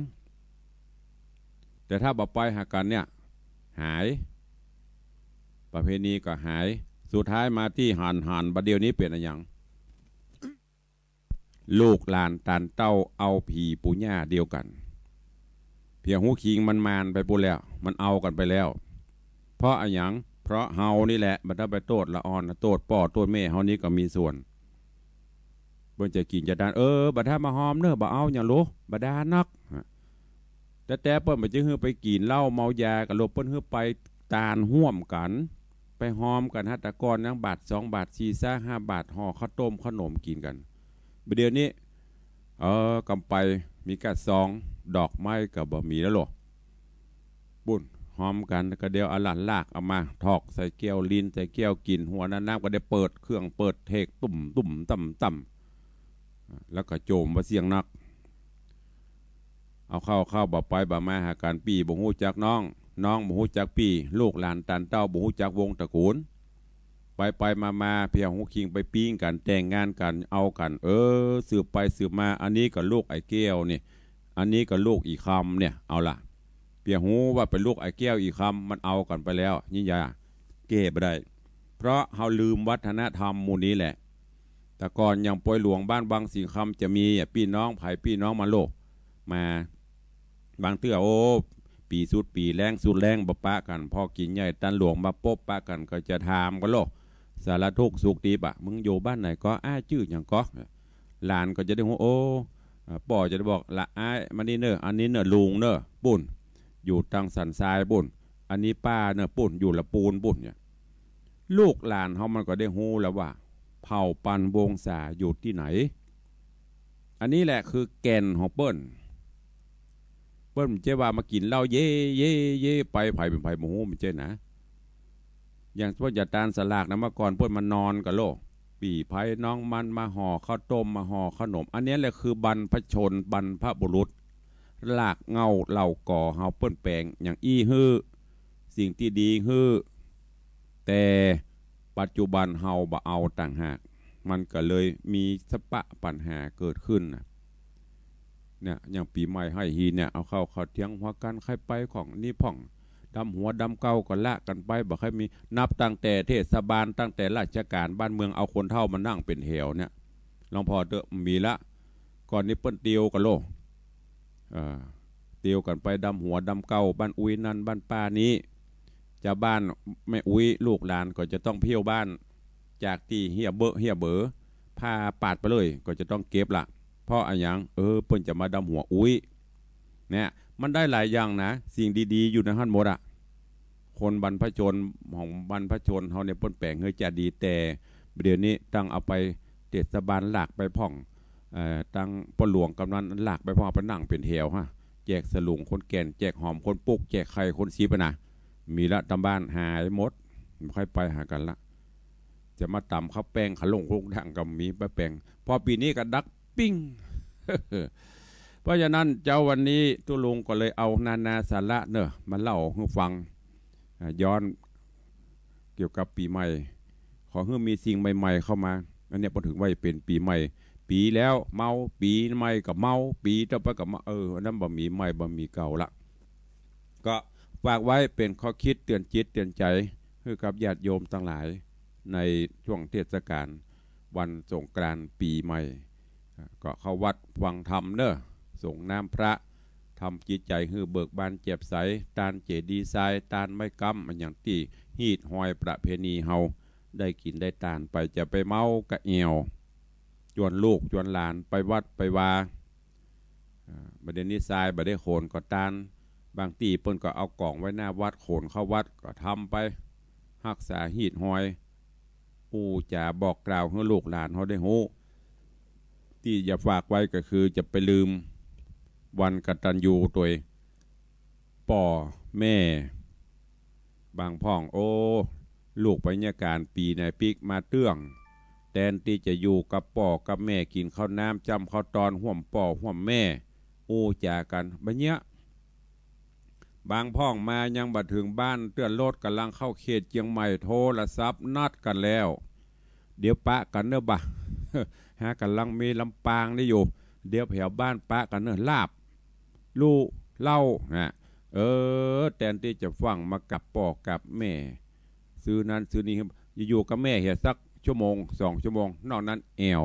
แต่ถ้าบ่ไปหากั๋นเนี่ย หาย ประเพณีก็หาย สุดท้ายมาตี้หัน หัน บ่าเดี่ยวนี้เป๋นอะหยัง ลูกหลานตานเต้าเอาผีปู่ย่าเดียวกั๋น เพียงฮู้คิงมันมานไปปู้นแล้ว มันเอากั๋นไปแล้ว เพราะอะหยัง เพราะเฮานี่แหละ บ่าถ้าไปโต้ษละอ่อน โต้ษป้อโต้ษแม่เฮานี่ก็มีส่วน เปิ้นจะกิ๋นจะตาน เออ บ่าถ้าบ่าหอมเน่อ บ่เอาหยังโล บ่าดานัก แต่ แต่เปิ้นบ่จะหื้อไปกิ๋นเหล้าเมายากั๋นโล เปิ้นหื้อไปตานฮ่วมกั๋น ไปหอมกั๋น หาแต่ก่อนยังบาทสองบาท สี่ซะห้าบาท ห่อข้าวต้มขนมกิ๋นกั๋น บ่าเดี่ยวนี้ เออ กำไปมีก้าซอง ดอกไม้ก็บ่มีแล้วโล ปู้น หอมกั๋น ก็เดี่ยวเอาหลานลากเอามา ถอกใส่แก้ว รินใส่แก้ว กิ๋นหัวน้ำ น้ำก็ได้เปิดเครื่องเปิดเทก ตุ้มตุ้มตั้มตั้ม แล้วก็โจมว่าเสียงนัก เอาเข้าเข้า บ่ไปบ่มาหากั๋น ปี้บ่ฮู้จักน้อง น้องบ่ฮู้จักปี้ ลูกหลานตานเต้าบ่ฮู้จักวงศ์ตระกูล ไปไปมามา เพียงฮู้คิงไปปิ๊งกั๋น แต่งงานกั๋น เอากั๋น เออ สืบไปสืบมา อันนี้ก็ลูกไอ้แก้วนี่ อันนี้ก็ลูกอี่คำเนี่ย เอาละ เพียงฮู้ว่าเป๋นลูกไอ้แก้วอี่คำ มันเอากั๋นไปแล้ว นี่อย่า แก้บ่ได้ เพราะเฮาลืมวัฒนธรรมหมู่นี้แหละ แต่ก่อนอย่างปอยหลวงบ้านวังสิงห์คำจะมีอะ ปี้น้องใผปี้น้องมาโล มา บางเตื้อ โอ้ ปี๋สุดปี๋ แล้งสุดแล้ง บ่ปะกั๋น พอกิ๋นใหญ่ตานหลวงมาปบปะกั๋น ก็จะถามกั๋นโล สารทุกข์สุขดิบอะ มึงอยู่บ้านไหนก็ อ้ายจื้อหยังก็ หลานก็จะได้ฮู้ โอ้ อ่า ป้อจะได้บอก ละอ้าย มานี่เน่อ อันนี้เน่อลุงเน่อ ปู้น อยู่ตางสันทรายปู้น อันนี้ป้าเน่อ ปู้น อยู่ละปูนปู้นเนี่ย ลูกหลานเฮามันก็ได้ฮู้แล้วว่า เผ่าปันวงศาอยู่ตี้ไหน อันนี้แหละคือแก่นของเปิ้น เปิ้นบ่ใจ้ว่ามากิ๋นเหล้าเย้ เย้ เย้ ไป ใผเป๋นใผบ่ฮู้ บ่ใจ้นะ อย่างเปิ้นจะตานสลากนะ เมื่อก่อนเปิ้นมานอนกั๋นโล ปี้ไพน้องมันมาห่อข้าวต้ม มาห่อขนม อันนี้แหละคือบรรพชน บรรพบุรุษ รากเหง้าเหล่ากอเฮาเปิ้นแป๋งอย่างอี้หื้อ สิ่งตี้ดีหื้อ แต่ปัจจุบันเฮาบ่เอาต่างหาก มันก็เลยมีสภาพปัญหาเกิดขึ้นน่ะ เนี่ย อย่างปี๋ใหม่ไฮ่ฮีเนี่ย เอาเข้า เข้าเถียงหัวกั๋น ใค่ไปของนี่พ่อง ดำหัวดำเก๊าก็ละกั๋นไป บ่ใค่มี นับตั้งแต่เทศบาล ตั้งแต่ราชก๋านบ้านเมือง เอาคนเฒ่ามานั่งเป๋นแถวเนี่ย หลวงพ่อเต๊อะ มีละ ก่อนนี้เปิ้นติวกั๋นโล เอ่อ ติวกั๋นไปดำหัวดำเก๊า บ้านอุ๊ยนั่นบ้านป้านี้ จาวบ้านแม่อุ๊ยลูกหลานก็จะต้องเผี้ยวบ้าน จากตี้เฮี้ยเบ้อเฮี้ยเบ๋อ ผ่าปาดไปเลย ก็จะต้องเก็บละ เพราะอะหยัง เออ เปิ้นจะมาดำหัวอุ๊ย เนี่ย มันได้หลายอย่างนะ สิ่งดีๆ อยู่ในหั้นหมดอะ คนบรรพชน ของบรรพชนเฮาเนี่ยเปิ้นแป๋งหื้อจะดี แต่เดี๋ยวนี้ตั้งเอาไปเทศบาลลากไปพ่อง เอ่อ ตั้งป้อหลวงกำนันลากไปพ่อง เอาไปนั่งเป๋นแถวฮะ แจกสลุงคนแก่น แจกหอมคนปุ๊ก แจกไข่คนสิบอะนะ มีละต๋ามบ้านหายหมด บ่ใค่ไปหากั๋นละ จะมาต๋ำข้าวแป้งขะหลงคลุกดังก็มีไปแป๋ง พอปี๋นี้ก็ดักปิ้ง เพราะฉะนั้นเจ๊าวันนี้ตุ๊ลุงก็เลยเอานานาสาระเน่อ มาเล่าหื้อฟัง อ่า ย้อนเกี่ยวกับปี๋ใหม่ ขอหื้อมีสิ่งใหม่ๆ เข้ามา อันเนี้ยพอเถิงว่าจะเป๋นปี๋ใหม่ ปี๋แล้วเมา ปี๋ใหม่ก็เมา ปี๋ต่อไปก็เมา เออ อันนั้นบ่มีใหม่บ่มีเก่าละ ก็ฝากไว้เป๋นข้อคิดเตื๋อนจิตเตื๋อนใจ๋ หื้อกับญาติโยมตังหลาย ในช่วงเทศกาลวันสงกรานต์ปี๋ใหม่ ก็เข้าวัดฟังธรรมเน่อ สรงน้ำพระ ทำจิตใจ๋หื้อเบิกบานแจ่มใส ตานเจดีย์ทราย ตานไม้กำ อะหยังตี้ฮีตฮอยประเพณีเฮา ได้กิ๋นได้ตานไป จะไปเมากะแอ่ว จวนลูกจวนหลานไปวัดไปวา อ่า บ่าเดี่ยวนี้ทรายบ่ได้ขนก็ตาน บางตี้เปิ้นก็เอาก๋องไว้หน้าวัด ขนเข้าวัดก็ทำไป ฮักษาฮีตฮอย อู้จ๋าบอกกล่าวหื้อลูกหลานเฮาได้ฮู้ ตี้จะฝากไว้ก็คือจะไปลืมวันกตัญญูตวยป้อแม่ บางพ่อง โอ้ ลูกไปเยียะก๋านปี๋ไหนปิ๊กมาเตื้อง แตนตี้จะอยู่กับป้อกับแม่ กิ๋นข้าวน้ำจ้ำข้าวตอนฮ่วมป้อฮ่วมแม่ อู้จ๋ากั๋น บ่าเยียะ บางพ่องมายังบ่เถิงบ้านเตื้อ รถก่ำลังเข้าเขตเจียงใหม่ โทรศัพท์นัดกั๋นแล้ว เดี๋ยวปะกั๋นเน่อบ่า หาก่ำลังมีลำปางนี่อยู่ เดี๋ยวแผวบ้านปะกั๋นเน่อ ลาบ ลู่เหล้า ฮะ เออ แตนตี้จะฟั่งมากับป้อกับแม่ ซื้อนั้นซื้อนี้ อยู่กับแม่เหียสักชั่วโมงสองชั่วโมง นอกนั้นแอ่ว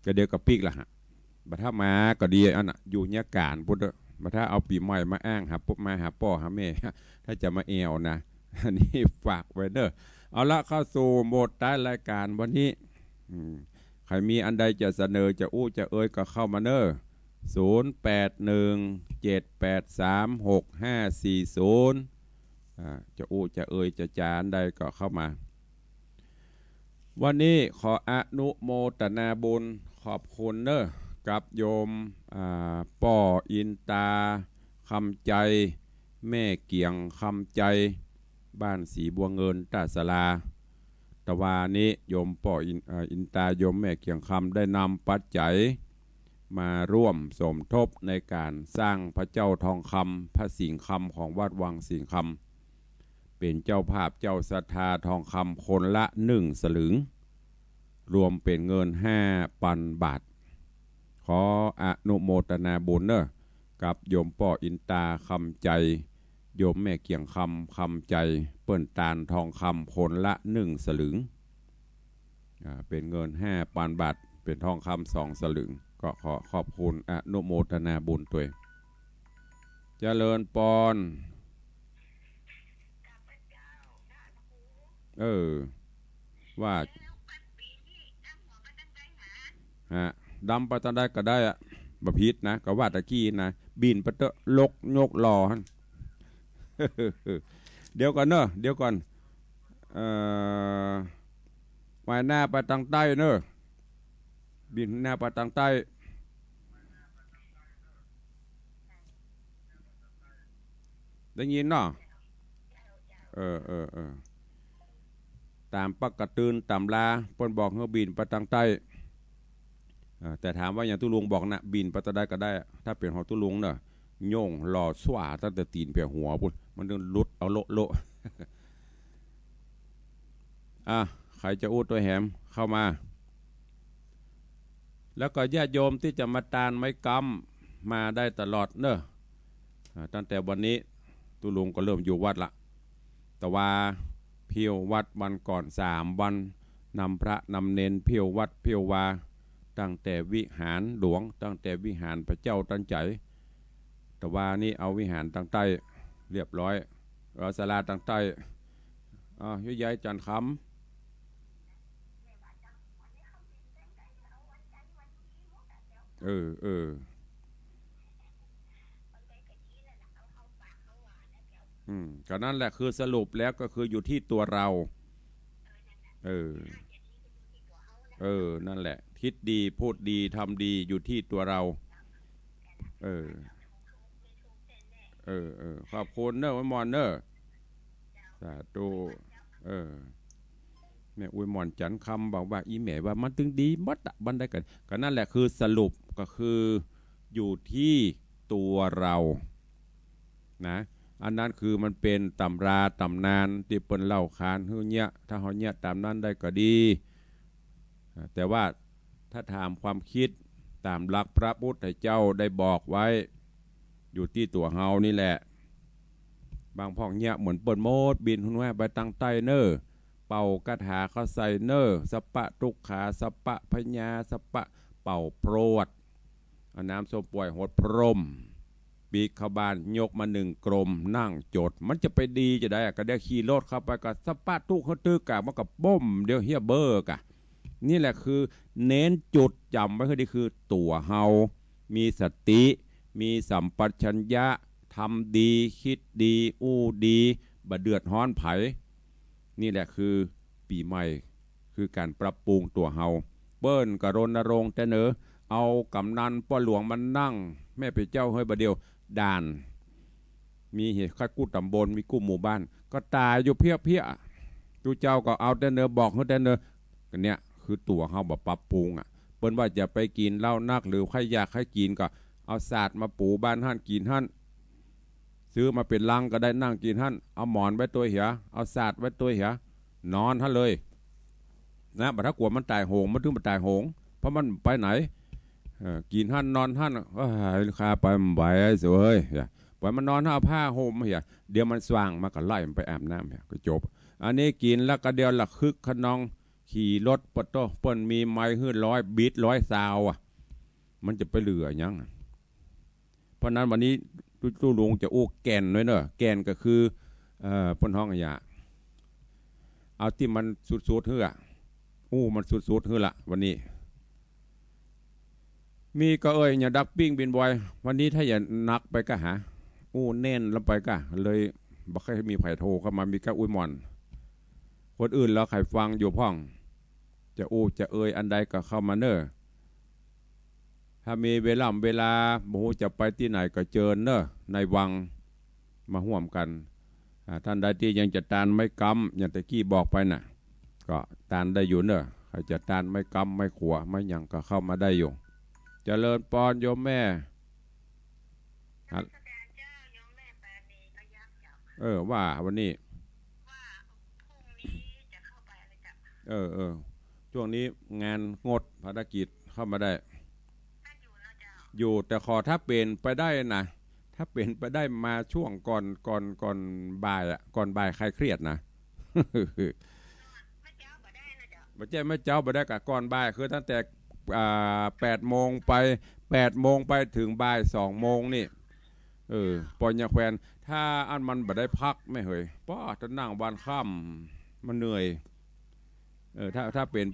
ก็เดี๋ยวก็ปิ๊กละฮะ บ่าถ้ามาก็ดีอันน่ะ อยู่เยียะก๋านพุ้นเต๊อะ บ่าถ้าเอาปี๋ใหม่มาอ้างหาปุ๊บ มาหาป้อหาแม่ ถ้าจะมาแอ่วนะ อันนี้ฝากไว้เน่อ เอาละ เข้าสู่โหมดท้ายรายก๋านวันนี้ อืม ใผมีอันใดจะเสนอ จะอู้จะเอยก็เข้ามาเน่อ ศูนย์แปดหนึ่ง เจ็ดแปดสาม หกห้าสี่ศูนย์ อ่า จะอู้จะเอยจะจ๋าอันใดก็เข้ามา วันนี้ขออนุโมทนาบุญขอบคุณเน่อ กับโยม อ่า ป้ออินตา คำใจ แม่เกียง คำใจ บ้านสีบัวเงิน ต้าสาลา ตะวานี้โยมป้ออิน เอ่อ อินตา โยมแม่เกียงคำ ได้นำปัจจัยมาร่วมสมทบในก๋านสร้างพระเจ้าทองคำ พระสิงห์คำ ของวัดวังสิงห์คำ เป๋นเจ้าภาพเจ้าศรัทธาทองคำคนละหนึ่งสลึง รวมเป๋นเงินห้าปันบาท ขออนุโมทนาบุญเน่อ กับโยมป้ออินตา คำใจ โยมแม่เกียงคำ คำใจ เปิ้นตานทองคำคนละหนึ่งสลึง อ่า เป๋นเงินห้าปันบาท เป๋นทองคำสองสลึง ก็ขอขอบคุณอนุโมทนาบุญตวย เจริญปอน เออ ว่า ฮะ ดำไปตังใดก็ได้อะ บ่ผิดนะ ก็ว่าตะกี้นะ บินไปเต๊อะ ลกยกหล่อหั้น เดี๋ยวก่อนเน่อ เดี๋ยวก่อน เอ่อ วายหน้าไปตังใต้เน่อ บินหน้าไปตังใต้ ได้ยินเนาะ เออ เออ เออ ต๋ามปกติต๋ำราเปิ้นบอกหื้อบินไปตังใต้ เออ แต่ถามว่าอย่างตุ๊ลุงบอกนะ บินไปตังใดก็ได้ ถ้าเป๋นของตุ๊ลุงเน่อ โย่งหล่อสว่างตั้งแต่ตี๋นไปหัวปู๊น มันต้องหลุดเอาโละๆ อ่ะ ใผจะอู้ตวยแหมเข้ามา แล้วก็ญาติโยมตี้จะมาตานไม้ก๊ำมาได้ตลอดเน่อ อ่า ตั้งแต่วันนี้ตุ๊ลุงก็เริ่มอยู่วัดละ แต่ว่าเผี้ยววัดวันก่อนสามวัน นำพระนำเณรเผี้ยววัดเผี้ยววา ตั้งแต่วิหารหลวง ตั้งแต่วิหารพระเจ้าตันใจ๋ แต่ว่านี่เอาวิหารตางใต้เรียบร้อย เอาศาลาตางใต้ อ่า โยมยายจันทร์คำ เออ เออ อืม ก็นั่นแหละ คือสรุปแล้วก็คืออยู่ที่ตัวเรา เออ เออ นั่นแหละ คิดดี พูดดี ทำดี อยู่ที่ตัวเรา เออ เออ เออ ขอบคุณเน่อ อวยหม่อนเน่อ สาธุ เออ แม่อวยหม่อนจันทร์คำบอกว่า อีแม่ว่ามันตึงดีหมดอะ บ่อนใดก็ ก็นั่นแหละ คือสรุปก็คืออยู่ที่ตัวเรา นะ อันนั้นคือมันเป๋นตำราต๋ำนานตี้เปิ้นเล่าขานหื้อเยียะ ถ้าเฮาเยียะต๋ามนั้นได้ก็ดี อ่า แต่ว่าถ้าถามความคิดต๋ามหลักพระพุทธเจ้าได้บอกไว้ อยู่ตี้ตั๋วเฮานี่แหละ บางพ่องเยียะเหมือนเปิ้นหมด บิณฑบาตไปตางใต้เน่อ เป่าคาถาเข้าใส่เน่อ สัพพะทุกขา สัพพะพยา สัพพะ เป่าพรวด เอาน้ำส้มป่วยหดพร่ม ปีกเข้าบ้าน ยกมานึ่งกลม นั่งจด มันจะไปดีจะใดอะ ก็เดี๋ยวขี่รถเข้าไปก็สัพพะทุกข์เขาตึกอะ มันก็บ้ม เดี๋ยวเฮี้ยเบ้อกะ นี่แหละคือเน้นจุดจ๋ำไว้ให้ดี คือตั๋วเฮา มีสติ มีสัมปชัญญะ ทำดี คิดดี อู้ดี บ่เดือดฮ้อนใผ นี่แหละคือปี๋ใหม่ คือก๋านปรับปรุงตั๋วเฮา เปิ้นก็รณรงค์แต่เน่อ เอาก๋ำนันป้อหลวงมานั่ง แม่เป๋นเจ้าเฮ้ย บ่าเดี่ยวด่าน มีเหตุคัดกู้ต๋ำบล มีกู้หมู่บ้าน ก็ต๋ายอยู่เพี้ยๆ ตุ๊เจ้าก็เอาแต่เน่อ บอกหื้อแต่เน่อ ก็เนี่ยคือตั๋วเฮาบ่ปรับปรุงอะ เปิ้นว่าจะไปกิ๋นเหล้านัก หรือใผอยากหื้อกิ๋นก็เอาสาดมาปูบ้านหั้นกิ๋นหั้น ซื้อมาเป๋นลังก็ได้ นั่งกิ๋นหั้น เอาหมอนไว้ตวยเหีย เอาสาดไว้ตวยเหีย นอนหั้นเลย นะ บ่ถ้ากลัวมันต๋ายโหง มันถึงบ่ต๋ายโหง เพราะมันไปไหน เออ กิ๋นหั้นนอนหั้น เอ้ย ข้าไปบ่ไหวเสียเฮ้ย อย่า ปล่อยมันนอนหั้น เอาผ้าห่มเหีย เดี๋ยวมันสว่างมาก็ไล่มันไปอาบน้ำเหีย ก็จบ อันนี้กิ๋นแล้วก็เดี๋ยวละคึกคะนอง ขี่รถปะโต้ เปิ้นมีไมค์หื้อร้อย บีทร้อยซาวอะ มันจะไปเหลือหยังอะ เพราะนั้นวันนี้ตุ๊ตุ๊ลุงจะอู้แก่นด้วยเน่อ แก่นก็คือ เอ่อ เปิ้นฮ้องอะหยัง เอาตี้มันสุดๆ หื้ออะ อู้มันสุดๆ หื้อละวันนี้ มีก็เอ่ย อย่าดักปิ้งบินบอย วันนี้ถ้าอย่าหนักไปก็หา อู้แน่นลงไปก็เลย บ่ค่อยมีใผโทรเข้ามา มีก้าอวยหม่อน คนอื่นลอใค่ฟังอยู่พ่อง จะอู้จะเอ่ยอันใดก็เข้ามาเน่อ ถ้ามีเวลา เวลา บ่ฮู้จะไปตี้ไหนก็เจิญเน่อ ในวัง มาฮ่วมกั๋น อ่า ต้านใดตี้ยังจะตานไม้ก๊ำ อย่างตะกี้บอกไปน่ะ ก็ตานได้อยู่เน่อ ใผจะตานไม้ก๊ำ ไม้ขวา ไม้หยังก็เข้ามาได้อยู่ เจริญปอนโยมแม่ ฮะ เออ ว่าวันนี้ เออ เออ ช่วงนี้งานงดภารกิจ เข้ามาได้ อยู่ แต่ขอถ้าเป๋นไปได้นะ ถ้าเป๋นไปได้มาช่วงก่อน ก่อน ก่อนบ่ายอะ ก่อนบ่ายคลายเครียดนะ บ่ใจ้เมื่อเจ๊าบ่ได้กะ ก่อนบ่าย คือตั้งแต่ อ่า แปดโมงไป แปดโมงไปเถิงบ่ายสองโมงนี่ เออ ปอญญาแควน ถ้าอันมันบ่ได้พักแม่เหย ป๊อ จะนั่งวันค่ำ มันเหนื่อย เออ ถ้า ถ้าเป๋น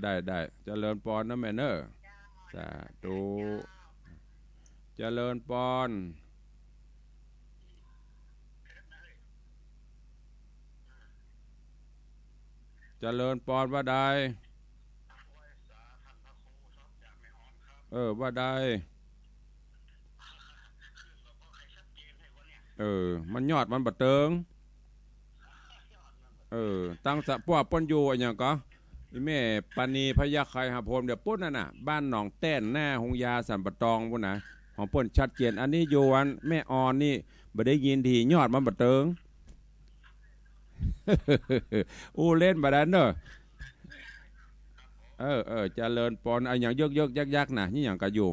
ได้ ได้ เจริญปอนนะแม่เน่อ สาธุ เจริญปอน เจริญปอนว่าใด เออ ว่าใด เออ มันยอดมันบ่เติง เออ ตังสะ พวกเปิ้นอยู่อะหยังก็ อีแม่ปานีพยัคฆ์ไครหาโพน เดี๋ยวปู๊นนั่นน่ะ บ้านหนองแต้น หน้าโฮงยาสันป่าตองปู๊นนะ ค ของเปิ้นชัดเจน อันนี้อยู่อันแม่อ่อนนี่ บ่ได้ยินดี ยอดมันบ่เติง อู้เล่นบ่ได้เน่อ เออ เออ เจริญปอน อะหยังเยิกๆ ยักๆ น่ะ นี่หยังกะอยู่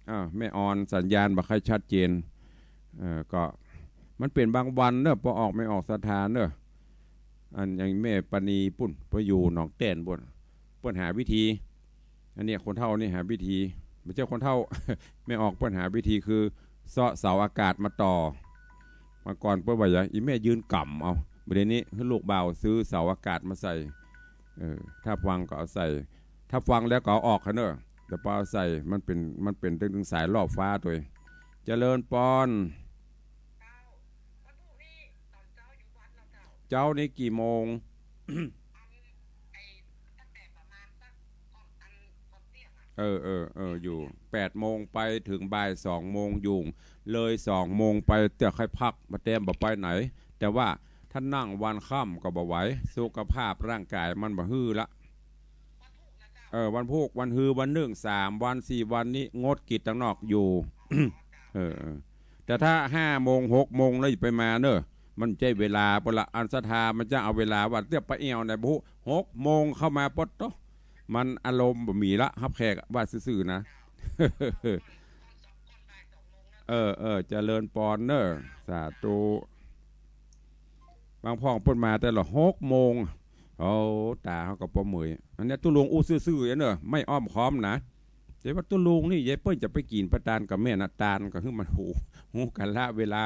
อ้าว แม่อ่อน สัญญาณบ่ค่อยชัดเจน เออ ก็มันเป๋นบางวันเน่อ ปอออกแม่ออกศรัทธาเน่อ อันอย่างแม่ปานีปุ้น ปออยู่หนองแต้นปุ้น เปิ้นหาวิธี อันเนี้ยคนเฒ่านี่หาวิธี บ่ใจ้คนเฒ่า แม่ออกเปิ้นหาวิธีคือเซาะเสาอากาศมาต่อ เมื่อก่อนเปิ้นว่าหยัง อีแม่ยืนก๋ำเอา บ่าเดี่ยวนี้หื้อลูกบ่าวซื้อเสาอากาศมาใส่ เออ ถ้าฟังก็เอาใส่ ถ้าฟังแล้วก็เอาออกหั้นเน่อ แต่ปอเอาใส่ มันเป๋น มันเป๋นตึงๆ สายล่อฟ้าตวย เจริญปอน เจ๊านี่กี่โมง เออ เออ เออ อยู่ แปดโมงไปเถิงบ่ายสองโมงอยู่ เลยสองโมงไปเตื้อค่อยพัก บ่แต้มบ่ไปไหน แต่ว่าถ้านั่งวันค่ำก็บ่ไหว สุขภาพร่างกายมันบ่หื้อละ เออ วันพูก วันฮือ วันนึ่ง สามวัน สี่วันนี้งดกิจตังนอกอยู่ เออ เออ แต่ถ้าห้าโมง หกโมงแล้วอย่าไปมาเน่อ มันใจ้เวลาปะละ อันศรัทธามันจะเอาเวลาว่าเตื้อไปแอ่วไหนบ่ฮู้ หกโมงเข้ามาปดโต๊ะ มันอารมณ์บ่มีละ ฮับแขกอะ ว่าซื่อๆ นะ เออ เออ เจริญปอนเน่อ สาธุ บางพ่องเปิ้นมาแต่ละหกโมง โอ้ ต๋าเฮาก็ปอเมื่อย อันเนี้ยตุ๊ลุงอู้ซื่อๆ เน่อ ไม่อ้อมค้อมนะ แต่ว่าตุ๊ลุงนี่ยายเปิ้นจะไปกิ๋นปะตานกับแม่นะ ตานก็หื้อมันฮู้ ฮู้กาละเวลา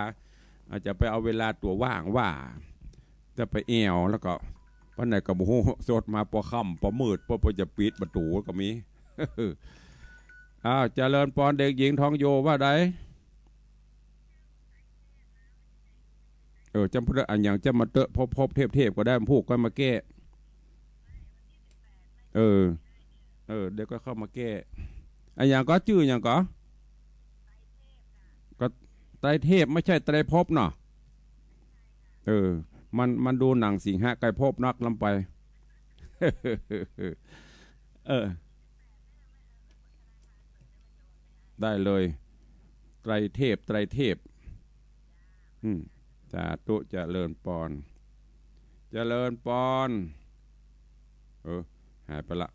อาจจะไปเอาเวลาตั๋วว่างว่า จะไปแอ่ว แล้วก็ปานใดก็บ่ฮู้ สดมาปอค่ำ ปอมืด ปอ ปอจะปิดประตู๋ก็มี อ้าว เจริญปอนเด็กหญิงทองโยว่าใด เออ จำพูดอันหยังจะมาเต๊อะ พบๆ เทพๆ ก็ได้ พูกก็มาแก้ เออ เออ เดี๋ยวก็เข้ามาแก้ อันหยังก็จื้อหยังก็ ก็ไตรเทพ ไม่ใช่ไตรภพเนาะ เออ มัน มันดูหนังสิงหะไกรภพนักล้ำไป เออ ได้เลย ไตรเทพ ไตรเทพ อืม สาธุ เจริญปอน เจริญปอน เออ หายไปละ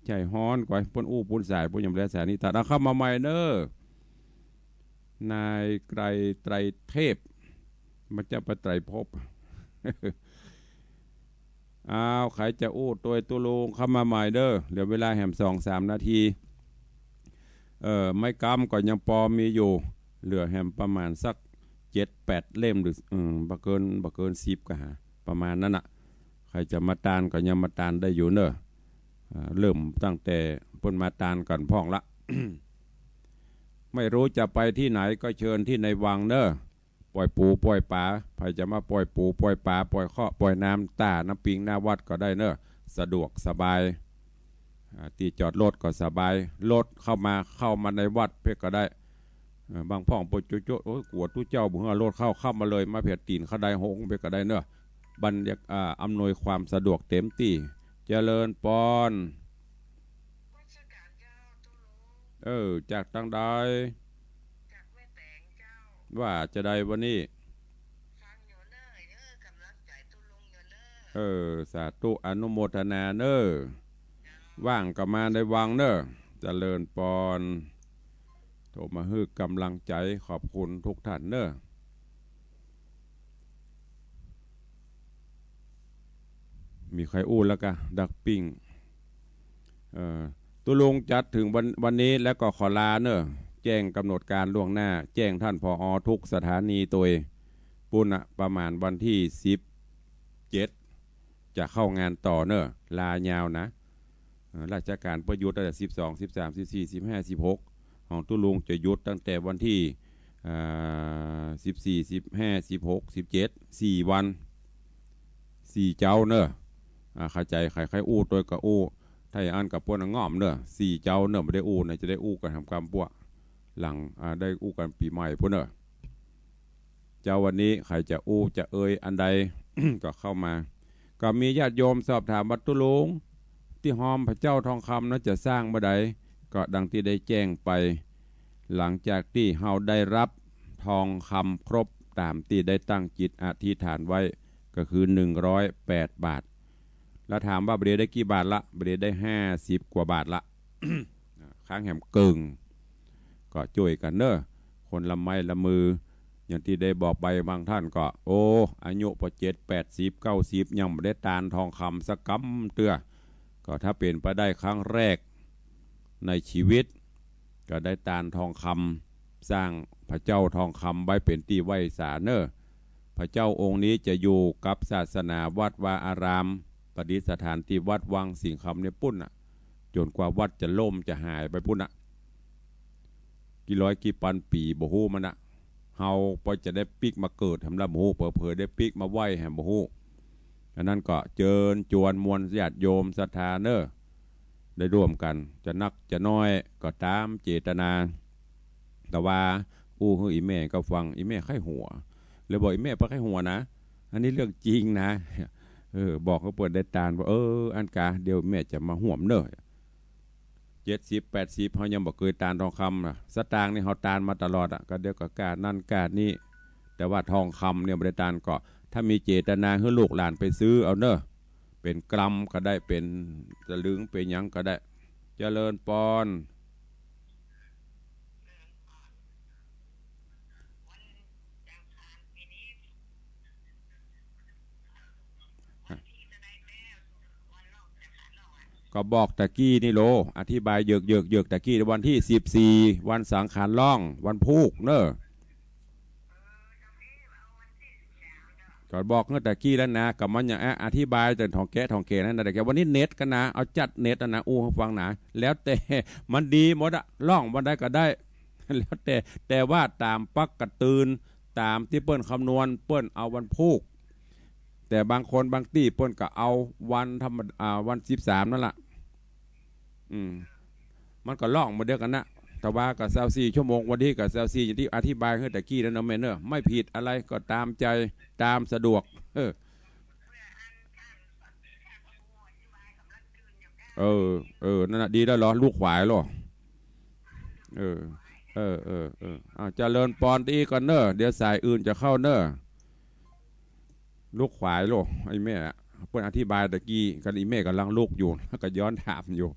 ใจ๋ฮ้อนก่อย เปิ้นอู้ปูนสาย เปิ้นยังบ่ได้สายนี่ ตัดเอาเข้ามาใหม่เน่อ นายไกร ไตรเทพ มันจะไปไตรภพ อ้าว ใผจะอู้ตวยตุ๊ลุงเข้ามาใหม่เน่อ เหลือเวลาแหมสองสามนาที เออ ไม้กำก็ยังปอมีอยู่ เหลือแหมประมาณสักเจ็ดแปดเล่มหรือ อืม บ่เกิน บ่เกินสิบก็หา ประมาณนั้นน่ะ ใผจะมาตานก็ยังมาตานได้อยู่เน่อ อ่า เริ่มตั้งแต่เปิ้นมาตานก่อนพ่องละ ไม่รู้จะไปที่ไหนก็เชิญที่ในวังเน่อ ป่อยปูป่อยป๋า ใผจะมาป่อยปูป่อยป๋า ป่อยเคราะห์ป่อยน้ำ ต้าน้ำปิงหน้าวัดก็ได้เน่อ สะดวกสบาย อ่า ตี้จอดรถก็สบาย รถเข้ามา เข้ามาในวัดเป๊กก็ได้ เอ่อ บางพ่องเปิ้นโจ๊ะๆ โอ้ย กั๋วตุ๊เจ้าบ่หื้อรถเข้า เข้ามาเลย มาเผียดตี๋นเขาได้หงเป๊กก็ได้เน่อ บรรยาก- อ่า อำนวยความสะดวกเต็มตี้ เจริญปอน เออ จากตางใด ว่าจะใดวันนี้ เออ สาธุ อนุโมทนาเน่อ ว่างก็มาในวังเน่อ เจริญปอน โทรมาหื้อกำลังใจ๋ ขอบคุณทุกท่านเน่อ มีใผอู้แล้วกะ ดักปิ้ง เอ่อ ตุ๊ลุงจัดเถิงวัน วันนี้แล้วก็ขอลาเน่อ แจ้งกำหนดการล่วงหน้า แจ้งท่าน ผอ ทุกสถานีตวย ปู้นน่ะ ประมาณวันตี้สิบเจ็ด จะเข้างานต่อเน่อ ลายาวนะ เอ่อ ราชก๋านเปิ้นหยุดตั้งแต่สิบสอง สิบสาม สิบสี่ สิบห้า สิบหก ของตุ๊ลุงจะหยุดตั้งแต่วันตี้ อ่า สิบสี่ สิบห้า สิบหก สิบเจ็ด สี่วัน สี่เจ๊าเน่อ อ่า เข้าใจ๋ ใผใค่อู้ตวยก็อู้ ถ้าอย่างอั้นก็ป้นง่อมเน่อ สี่เจ๊าเน่อ บ่ได้อู้เน่อ จะได้อู้กั๋นหำกำปั้ว หลัง อ่า ได้อู้กั๋นปี๋ใหม่ปู้นเน่อ เจ๊าวันนี้ใผจะอู้จะเอ่ยอันใด ก็เข้ามา ก็มีญาติโยมสอบถามว่าตุ๊ลุง ตี้ฮอมพระเจ้าทองคำนั้นจะสร้างเมื่อใด ก็ดังตี้ได้แจ้งไป หลังจากตี้เฮาได้รับทองคำครบต๋ามตี้ได้ตั้งจิตอธิษฐานไว้ ก็คือหนึ่งร้อยแปดบาท แล้วถามว่าบ่าเดี่ยวได้กี่บาทละ บ่าเดี่ยวได้ห้าสิบกว่าบาทละ ครั้งแหมเกิ่ง ก็จ้วยกั๋นเน่อ คนละไม้ละมือ อย่างตี้ได้บอกไปบางต้านก็ โอ้ อายุปอเจ็ด แปดสิบ เก้าสิบ ยังบ่ได้ตานทองคำสักกำเตื้อ ก็ถ้าเป๋นไปได้ครั้งแรกในชีวิต ก็ได้ตานทองคำ สร้างพระเจ้าทองคำไว้เป๋นตี้ไหว้สาเน่อ พระเจ้าองค์นี้จะอยู่กับศาสนาวัดวาอาราม ประดิษฐานตี้วัดวังสิงห์คำเนี่ยปุ้นน่ะ จ๋นกว่าวัดจะล่มจะหายไปปุ้นน่ะ กี่ร้อยกี่ปันปี๋บ่ฮู้มันน่ะ เฮาปอจะได้ปิ๊กมาเกิดแหมละบ่ฮู้ เผลอๆ ได้ปิ๊กมาไหว้แหมบ่ฮู้ อันนั้นก็เจิญจวนมวลญาติโยมศรัทธาเน่อ ได้ร่วมกั๋น จะนักจะน้อยก็ต๋ามเจตนา แต่ว่าอู้หื้ออี่แม่ก็ฟัง อี่แม่ใค่หัว เลยบอกอี่แม่บ่ใค่หัวนะ อันนี้เรื่องจริงนะ เออ บอกหื้อเปิ้นได้ตานว่า เออ อันกา เดี๋ยวแม่จะมาฮ่วมเน่อ เจ็ดสิบ แปดสิบ เฮายังบ่เกยตานทองคำน่ะ สตางค์นี่เฮาตานมาตลอดอะ ก็เดี๋ยวก็ก้านั้นก้านี้ แต่ว่าทองคำเนี่ยบ่ได้ตาน ก็ถ้ามีเจตนาหื้อลูกหลานไปซื้อเอาเน่อ เป๋นกรัมก็ได้ เป๋นสลึง เป๋นหยังก็ได้ เจริญปอน ก็บอกตะกี้นี่โล อธิบายเหยือกๆๆ ตะกี้ วันตี้สิบสี่ วันสังขารล่อง วันพูกเน่อ ก็บอกหื้อตะกี้แล้วนะ ก็มันยัง อ่ะ อธิบายแต่ถ่องแกะถ่องแกะนั่นนะ แต่แกวันนี้เน็ตกั๋นนะ เอาจัดเน็ตนะ อู้หื้อฟังนะ แล้วแต่ มันดีหมดอะ ล่องวันใดก็ได้ แล้วแต่ แต่ว่าต๋ามปกติ ต๋ามตี้เปิ้นคำนวณ เปิ้นเอาวันพูก แต่บางคนบางตี้เปิ้นก็เอาวันธรรมดา อ่า วันสิบสามนั่นล่ะ อืม มันก็ล่องมาเดียวกั๋นนะ แต่ว่าก็ซาวสี่ชั่วโมง วันนี้ก็ซาวสี่ อย่างตี้อธิบายหื้อตะกี้แล้วเนาะแม่เนาะ ไม่ผิดอะไร ก็ต๋ามใจ๋ ต๋ามสะดวก เออ เออ เออ นั่นน่ะ ดีแล้วเหรอ ลูกขวายเหรอ เออ เออ เออ เออ อ่ะ เจริญปอนตี้ก่อนเน่อ เดี๋ยวสายอื่นจะเข้าเน่อ ลูกขวายโล ไอ้แม่อะ เปิ้นอธิบายตะกี้ ก็อีแม่ก่ำลังลุกอยู่ ก็ย้อนถามอยู่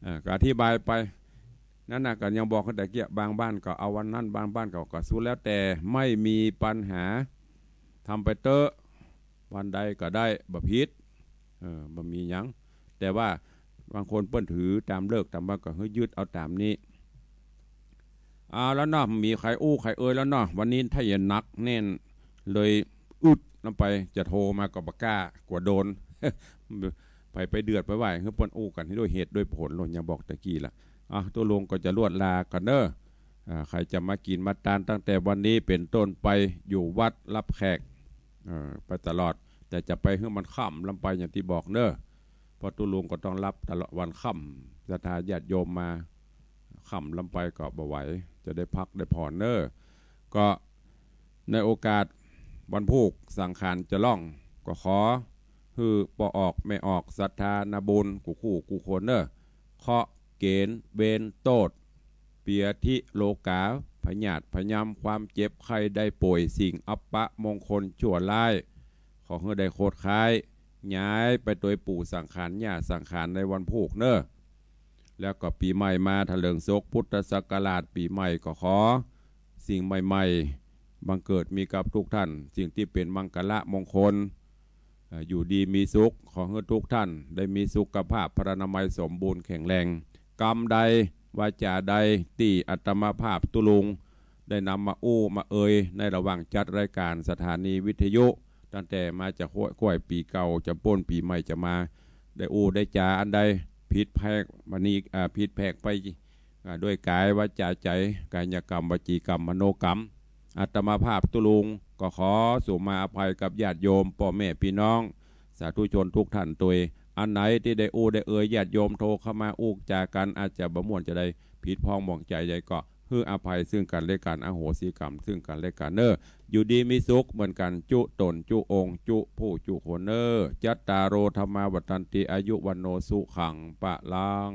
เออ ก็อธิบายไป นั่นน่ะ ก็ยังบอกหื้อตะกี้ บางบ้านก็เอาวันนั้น บางบ้านก็ ก็สุดแล้วแต่ ไม่มีปัญหา ทำไปเต๊อะ วันใดก็ได้ บ่ผิด เออ บ่มีหยัง แต่ว่าบางคนเปิ้นถือต๋ามฤกษ์ต๋ามวัน ก็หื้อยึดเอาต๋ามนี้ เอาแล้วเนาะ มีใผอู้ใผเอ่ยแล้วเนาะ วันนี้ถ้าจะหนักแน่น เลยอึดลงไป จะโทรมาก็บ่กล้า กั๋วโดน ใผไปเดือดไปไหว้ หื้อเปิ้นอู้กั๋นหื้อด้วยเหตุด้วยผลโลด อย่างบอกตะกี้ละ อ่ะ ตุ๊ลุงก็จะลวดลาก่อนเน่อ อ่า ใผจะมากิ๋นมาตานตั้งแต่วันนี้เป๋นต้นไป อยู่วัดฮับแขก เอ่อ ไปตลอด แต่จะไปหื้อมันค่ำลงไปอย่างตี้บอกเน่อ เพราะตุ๊ลุงก็ต้องฮับตลอดวันค่ำ ศรัทธาญาติโยมมา ค่ำลงไปก็บ่ไหว จะได้พักได้ผ่อนเน่อ ก็ในโอกาสวันพูกสังขารจะล่อง ก็ขอหื้อป้อออกแม่ออก ศรัทธานาบุญกู้คู่กู้คนเน่อ เคราะห์เก๋ณฑ์เวรโต้ษ เปียธิโรคา พยาธิพยาม ความเจ็บไข้ได้ป่วย สิ่งอัปมงคลชั่วร้าย ขอหื้อได้โคตรค้าย ย้ายไปตวยปู่สังขาร ย่าสังขารในวันพูกเน่อ แล้วก็ปี๋ใหม่มาเถลิงศกพุทธศักราชปี๋ใหม่ ก็ขอสิ่งใหม่ๆ บังเกิดมีกับทุกท่าน สิ่งตี้เป๋นมังคละมงคล เอ่อ อยู่ดีมีสุข ขอหื้อทุกท่านได้มีสุขภาพพรรณนามัยสมบูรณ์แข็งแรง กำใดวาจ๋าใดตี้อาตมาภาพตุ๊ลุงได้นำมาอู้มาเอ่ยในระหว่างจัดรายการสถานีวิทยุ ตั้งแต่มาจากห้วย ห้วยปี๋เก่าจะป้นปี๋ใหม่จะมา ได้อู้ได้จ๋าอันใดผิดแผกมานี้ อ่า ผิดแผกไป อ่า ด้วยกายวาจ๋าใจ๋ กายกรรม วจีกรรม มโนกรรม อาตมาภาพตุ๊ลุงก็ขอสุมาอภัยกับญาติโยมป้อแม่ปี้น้อง สาธุชนทุกท่านตวย อันไหนตี้ได้อู้ได้เอ่ย ญาติโยมโทรเข้ามาอู้จ๋ากั๋น อาจจะบ่ม่วนจาใด ผิดพ้องหมองใจ๋ใดก็ หื้ออภัยซึ่งกั๋นและกั๋น อโหสิกรรมซึ่งกั๋นและกั๋นเน่อ อยู่ดีมีสุขเหมือนกั๋น จุ๊ต๋น จุ๊องค์ จุ๊ผู้ จุ๊คนเน่อ จัตตาโร ธัมมา วัฑฒันติ อายุ วัณโณ สุขัง พลัง